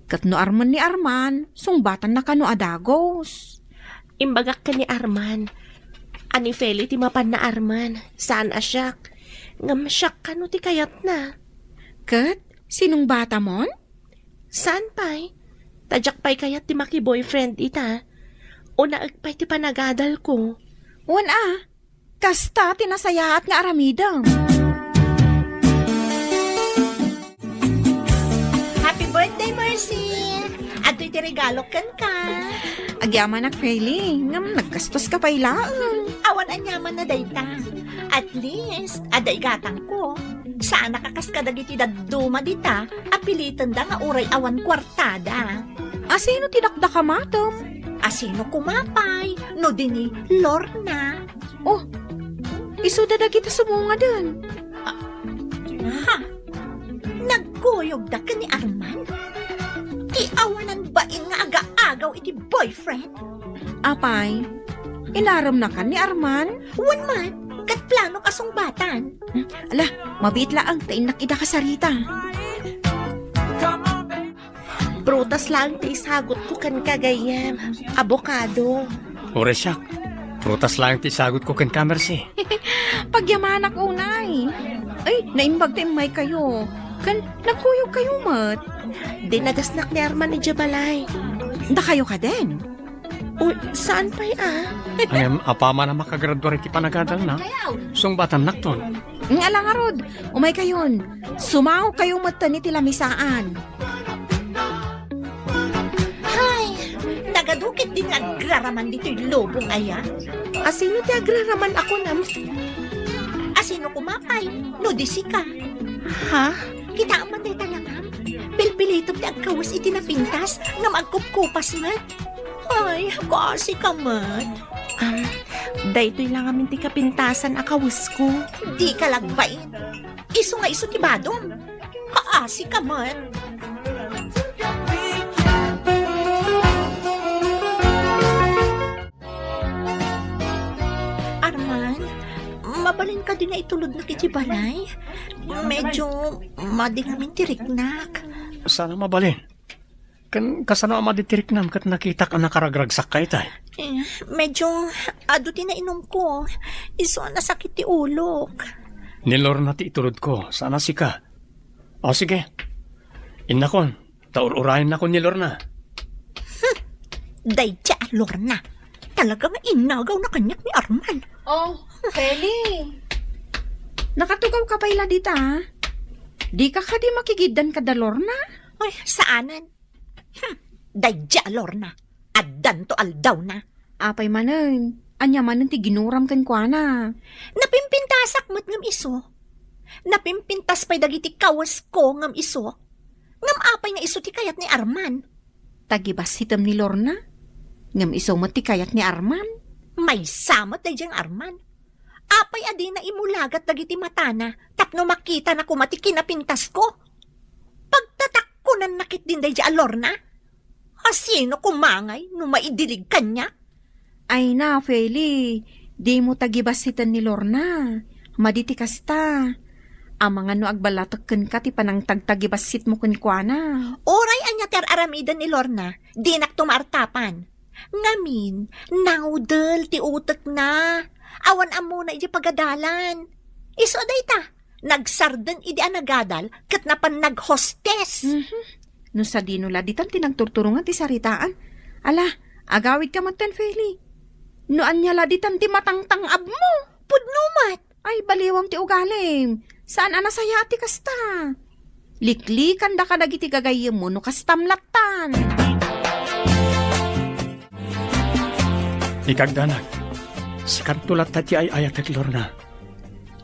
Ket no armen ni Arman, sungbatanna kano a dagus. Imbagak ken ni Arman a ni Feli ti mapanna armen, saan a siak. Ngem siak kano ti kayatna. Ket sinungbatamon? Saan pay? Ta diak pay kayat ti maki-boyfriend ita. Unaek pay ti panagadalko. Wen a, kasta ti nasayaat nga aramidem. Happy birthday, Mercy! Adtoy ti regalo kenka. Agyamanak, Feli, ngem naggastoska pay laeng. Awan aniamanna dayta. At least, adda igatangko. Saanak a kas kadagiti dadduma dita a pilitenda nga uray awan kuartada. Asino ti dakdakamatem? Asino kuma pay no di ni Lorna? Oh, isuda dagita sumungaden. Ha? Nagkuyogda ken ni Arman? Ti awanan bain nga agaagaw iti boyfriend? Apay, inaremnakan ni Arman? Wen man, ket planok a sungbatan. Hmm, ala, mabiit laeng ta innak ida kasarita. Prutas laeng ti isagutko kenka, gayyem. Abokado. Uray siak, prutas laeng ti isagutko kenka, Mercy. Pagyamanak unay. Ay, naimbag ta immaykayo. Ken nagkuyogkayo met. Dinagasnak ni Arman idiay balay. Dakayo kaden? Uy, saan pay a? Ngem apaman a makagradua iti panagadalna, sungbatannakton. Nga la ngarud, umaykayon. Sumawkayo metten iti lamisaan. Hay, nagadu ketdi nga agraraman ditoy lubong aya. Asino ti agraraman a kunam? Asino kuma pay no di sika? Ha? Kitaem man dayta langam? Pilpilitem ti agkawes iti napintas ngem agkupkupas met. Ay, kaasi ka met. Am, daytoy la ngamin ti kapintasan a kawesko. Dika lagbain. Isu nga isu ti badom. Kaasi ka met. Arman, mabalin kadi nga itulodnak iti balay? Medyo madi ngamin ti riknak. Saan a mabalin? Ken kasano a madi ti riknam ket nakitak a nakaragragsak ka itay? Eh, medyo adu ti nainumko. Isu a nasakit ti ulok. Ni Lorna ti itulodko, saan a sika. O, sige. Innakon, ta ur-urayennakon ni Lorna. Hmm. Daydiay a Lorna. Talaga nga innagawna kaniak ni Arman. Oh, Feli. Nakatugaw ka pay la dita, a? Dika kadi makigiddan kada Lorna? Ay, saanen. Hmm, daydiay a Lorna. Addanto aldawna. Apay manen, ania manen ti ginuram kenkuana? Napimpintasak met ngem isu. Napimpintas pay dagiti kawesko ngem isu. Ngem apay nga isu ti kayat ni Arman? Tagibasitem ni Lorna, ngem isu met ti kayat ni Arman. Maysa met daydiay nga Arman. Apay a dina imulagat dagiti matana tapno makitana koma ti kinapintasko? Pagtatakkonanna ketdin daydiay a Lorna? Asino koma ngay no maidilig kaniak? Ay na, Feli, dimo tagibasiten ni Lorna. Madi ti kasta. Amangan no agballatek kenka ti panangtagtagibasitmo kenkuana. Uray ania ti ar-aramiden ni Lorna, dinakto maartapan. Ngamin, nangudel ti utekna. Awan ammona idiay pagadalan. Isu a dayta, nagsarden idi a nagadal ket napan naghostes. Mhm. No sadino la ditan ti nagturturongan ti saritaan? Ala, agawidka metten, Feli. No ania la ditan ti matangtang-abmo? Pudno met. Ay, baliwam ti ugalim. Saan a nasayaat ti kasta. Liklikanda kadagiti gagayyemmo no kastam lattan. Ikagdanag, sikanto latta ti ay-ayatek, Lorna.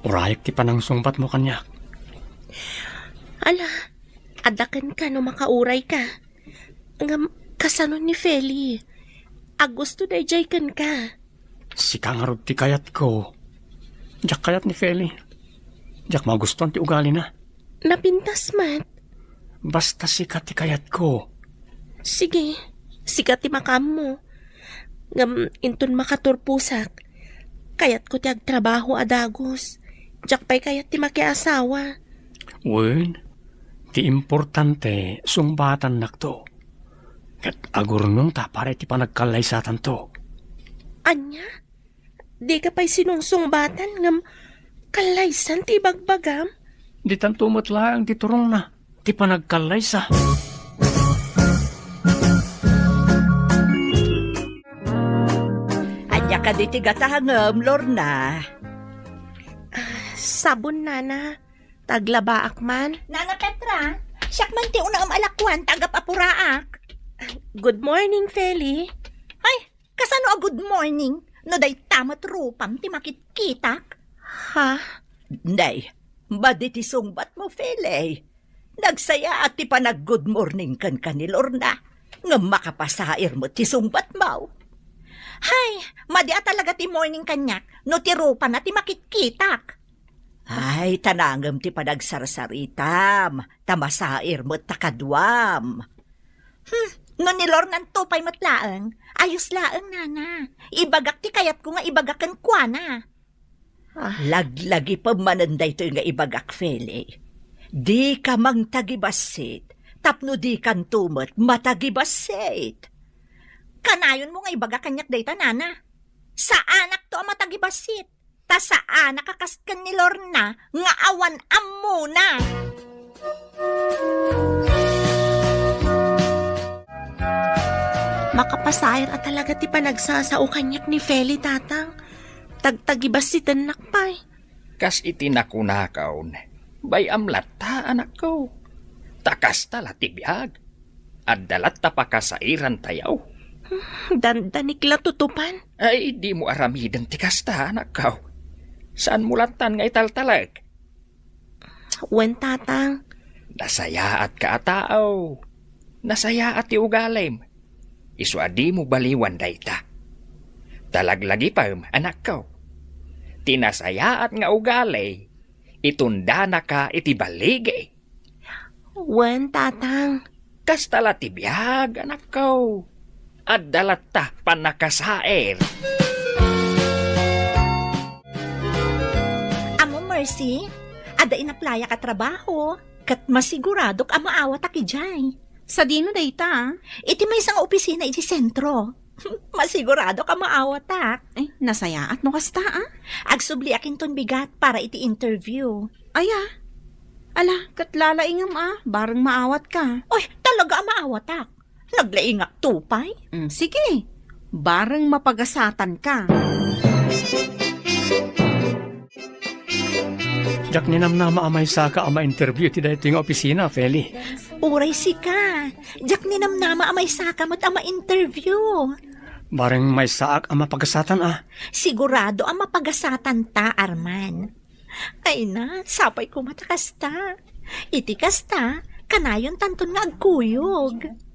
Urayek ti panangsungbatmo kaniak. Ala, adda kenka no makaurayka. Ngem, kasano ni Feli? Agusto daydiay kenka. Sika ngarud ti kayatko. Diak kayat ni Feli. Diak magustuan ti ugalina. Napintas met. Basta sika ti kayatko. Sige, sika ti makaammo. Ngem inton makaturposak, kayatko ti agtrabaho a dagus. Diak pay kayat ti makiasawa. Wen, ti importante, sungbatannakto. Ket agurnongta para iti panagkallaysatanto. Ania? Dika pay sinungsungbatan ngem kallaysan ti ibagbagam? Ditanto met laeng ti turongna ti panagkallaysa. Kadi ti gatangem, Lorna. Sabon, Nana. Taglabaak man. Nana Petra, siak man ti unaem a lakuan ta agap-apuraak. Good morning, Feli. Ay, kasano a good morning? No dayta met rupam ti makitkitak? Ha? Nay, madi ti sungbatmo, Feli. Nagsayaat ti panag-good morning kenka ni Lorna, ngem makapasair met ti sungbatmo. Hay, madi a talaga ti morning kaniak no ti rupana ti makitkitak. Ay, tanangem ti panagsarsaritam, ta masair met ta kaduam. Hmm, no ni Lorna anto pay met laeng, ayos laeng, Nana. Ibagak ti kayatko nga ibaga kenkuana. Ah. Laglagipem manen daytoy nga ibagak, Feli. Dika mangtagibassit, tapno dikanto met matagibassit. Kanayonmo nga ibaga kaniak dayta, Nana. Saanakto a matagibassit, ta saanak a kas ken ni Lorna nga awan ammona. Makapasair a talaga ti panagsasao kaniak ni Feli, Tatang. Tagtagibassitennak pay. Kas iti nakunakon, bay-am latta, anakko. Ta kasta la ti biag. Adda latta pakasairantayo. Dandanik la tutupan. Ay, dimo aramiden ti kasta, anakko. Saanmo lattan nga italtalek? Wen, Tatang. Nasayaatka a tao. Nasayaat ti ugalim. Isu a dimo baliwan dayta. Ta laglagipem, anakko. Ti nasayaat nga ugali, itundanaka iti baligi. Wen, Tatang. Kasta la ti biag, anakko. Adda latta pannakasair. Amo, Mercy, adda inaplayak a trabaho, ket masiguradok a maawatak idiay. Sadino dayta? Iti maysa nga opisina iti sentro. Masiguradok a maawatak. Ay, nasayaat no kasta, ah? Agsubliak inton bigat para iti interview. Aya? Ala, ket lalaingem, ah, bareng maawatka. Oy, talaga a maawatak. Naglaingakto pay. Mm, sige. Bareng mapagasatanka. Diak ninamnama a maysaka a ma-interview iti daytoy nga opisina, Feli. Uray sika. Diak ninamnama a maysaka met a ma-interview. Bareng maysaak a mapagasatan, ah. Sigurado a mapagasatanta, Arman. Ay na, sapay koma ta kasta. Iti kasta, kanayon tanton nga agkuyog.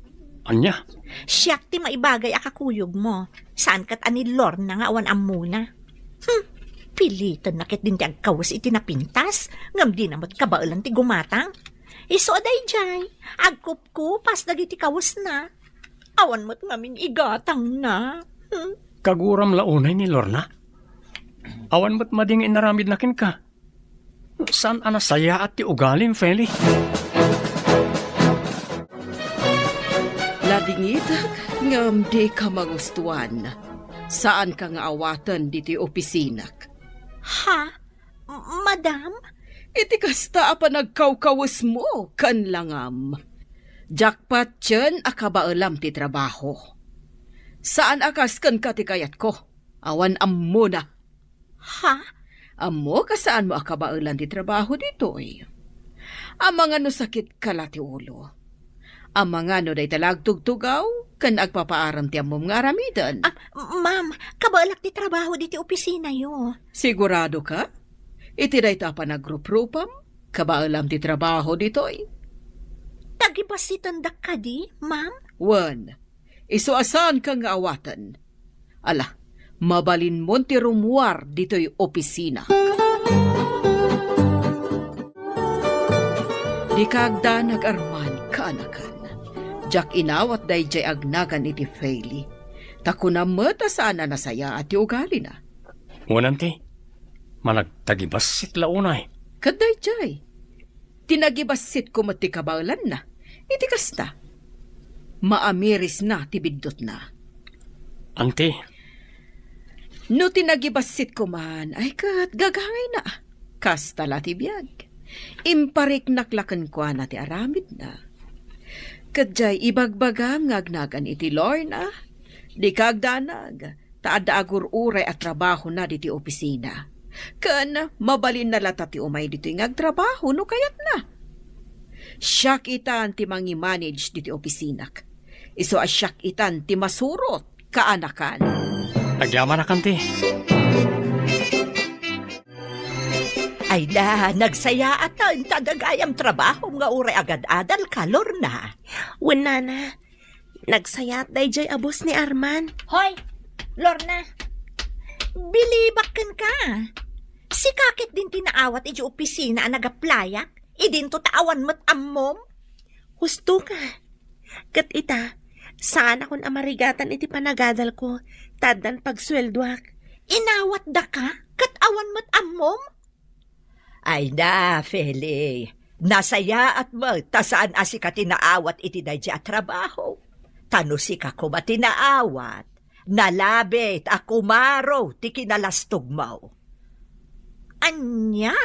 Ania? Siak ti maibagay a kakuyogmo. Saan ket a ni Lorna nga awan ammona. Hmm, pilitenna ket din ti agkawes iti napintas, ngem dina met kabaelan ti gumatang. Isu a daydiay, agkupkupas dagiti kawesna. Awan met ngamin igatangna. Hmm. Kaguram la unay ni Lorna? Awan met madi nga inaramidna kenka? Saan a nasayaat ti ugalim, Feli? Ladingitek, ngem dika magustuan. Saanka nga awaten ditoy opisinak. Ha? M-, madam? Iti kasta a panagkawkawesmo ken langam. Diak patien a kabaelam ti trabaho. Saan a kas kenka ti kayatko. Awan ammona. Ha? Ammok a saanmo a kabaelan ti trabaho ditoy. Amangan no sakitka la ti ulo. Amangan no dayta la agtugtugaw ken agpapaarem ti ammom nga aramiden. Ah, ma'am, kabaelak ti trabaho diti opisinayo. Sigurado ka? Iti dayta a panagruprupam, kabaelam ti trabaho ditoy. Tagibasitendak kadi, ma'am? Wen, isu a saanka nga awaten. Ala, mabalinmon ti rummuar ditoy opisina. Dika agdanag, Arman, kaanakan. Diak inawat daydiay agnagan iti Feli. Ta kunam met a saan a nasayaat ti ugalina. Wen, anti, managtagibassit la unay. Ket daydiay, tinagibassit ko met ti kabaelanna. Iti kasta, maamirisna ti biddutna. Anti. No tinagibassit ko man, ay ket gagangayna. Kasta la ti biag. Impariknak la kenkuana ti aramidna. Ket diay ibagbagam nga agnagan iti Lorna, dika agdanag, adda agur-uray a trabahona ditoy opisina. Ken mabalinna latta ti umay ditoy nga agtrabaho no kayatna. Siak itan ti mangimanage ditoy opisinak. Isu a siak itan ti masurot kaanakan. Agyamanak, anti. Ay da, nagsayaat ta inta dagayam trabahom nga uray agad-adal ka, Lorna. Wen, nana, nagsayaat dayjay a boss ni Arman. Hoy, Lorna, bilibak kenka. Sika ket din ti naawat iti opisina a nagaplayak, idinto ta awan met ammom? Husto ka. Ket ita, saanakon a marigatan iti panagadalko, ta addan pagsueldoak. Inawatdaka, ket awan met ammom? Ay na, Feli, nasayaat met ta saan a sika ti naawat iti daydi a trabaho. Ta no sika koma ti naawat, nalabit a kumaro ti kinalastogmo. Ania?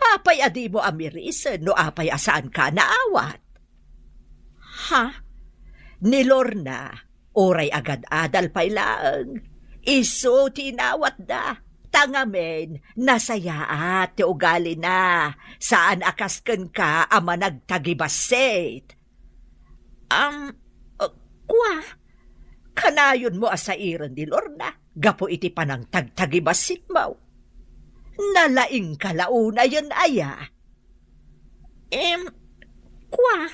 Apay a dimo amirisen no apay a saanka naawat? Ha? Ni Lorna, uray agad-adal pay laeng, isu ti inawatda. Ta ngamin, nasayaat ti ugalina, saan a kas kenka a managtagibassit. Am, uh, kua, kanayonmo a sairen ni Lorna gapu iti panangtagtagibassitmo. Nalaingka la unayen aya? Em, kua,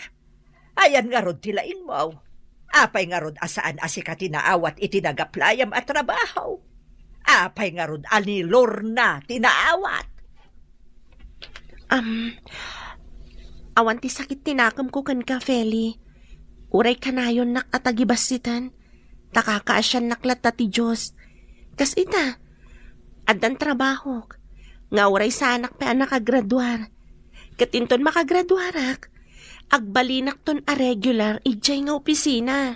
ayan ngarud ti laingmo? Apay ngarud a saan a sika ti naawat iti nagaplayam a trabaho? Apay ngarud a ni Lorna ti naawat? Am, awan ti sakit ti nakemko kenka, Feli. Uray kanayonnak a tagibassiten, ta kakaasiannak latta ti Dios. Kas ita, addan trabahok, nga uray saanak pay a nakagraduar. Ket inton makagraduarak, agbalinakton a regular idiay nga opisina.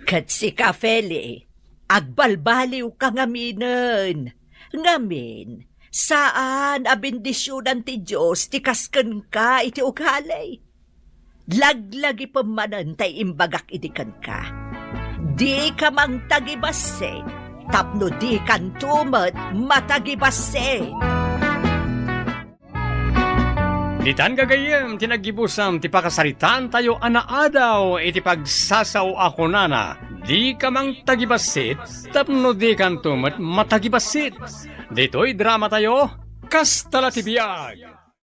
Ket sika, Feli, agbalbaliwka ngaminen. Ngamin, saan a bendisionan ti Dios ti kas kenka iti ugali. Laglagipem manen tay imbagak idi kenka. Dika mangtagibassit, tapno dikanto met matagibassit. Ditan gagayyem ti naggibusam ti pakasaritaantayo a naadaw iti pagsasao a kunana, "Dika mangtagibassit, tapno dikanto met matagibassit." Ditoy dramatayo, Kasta la ti biag.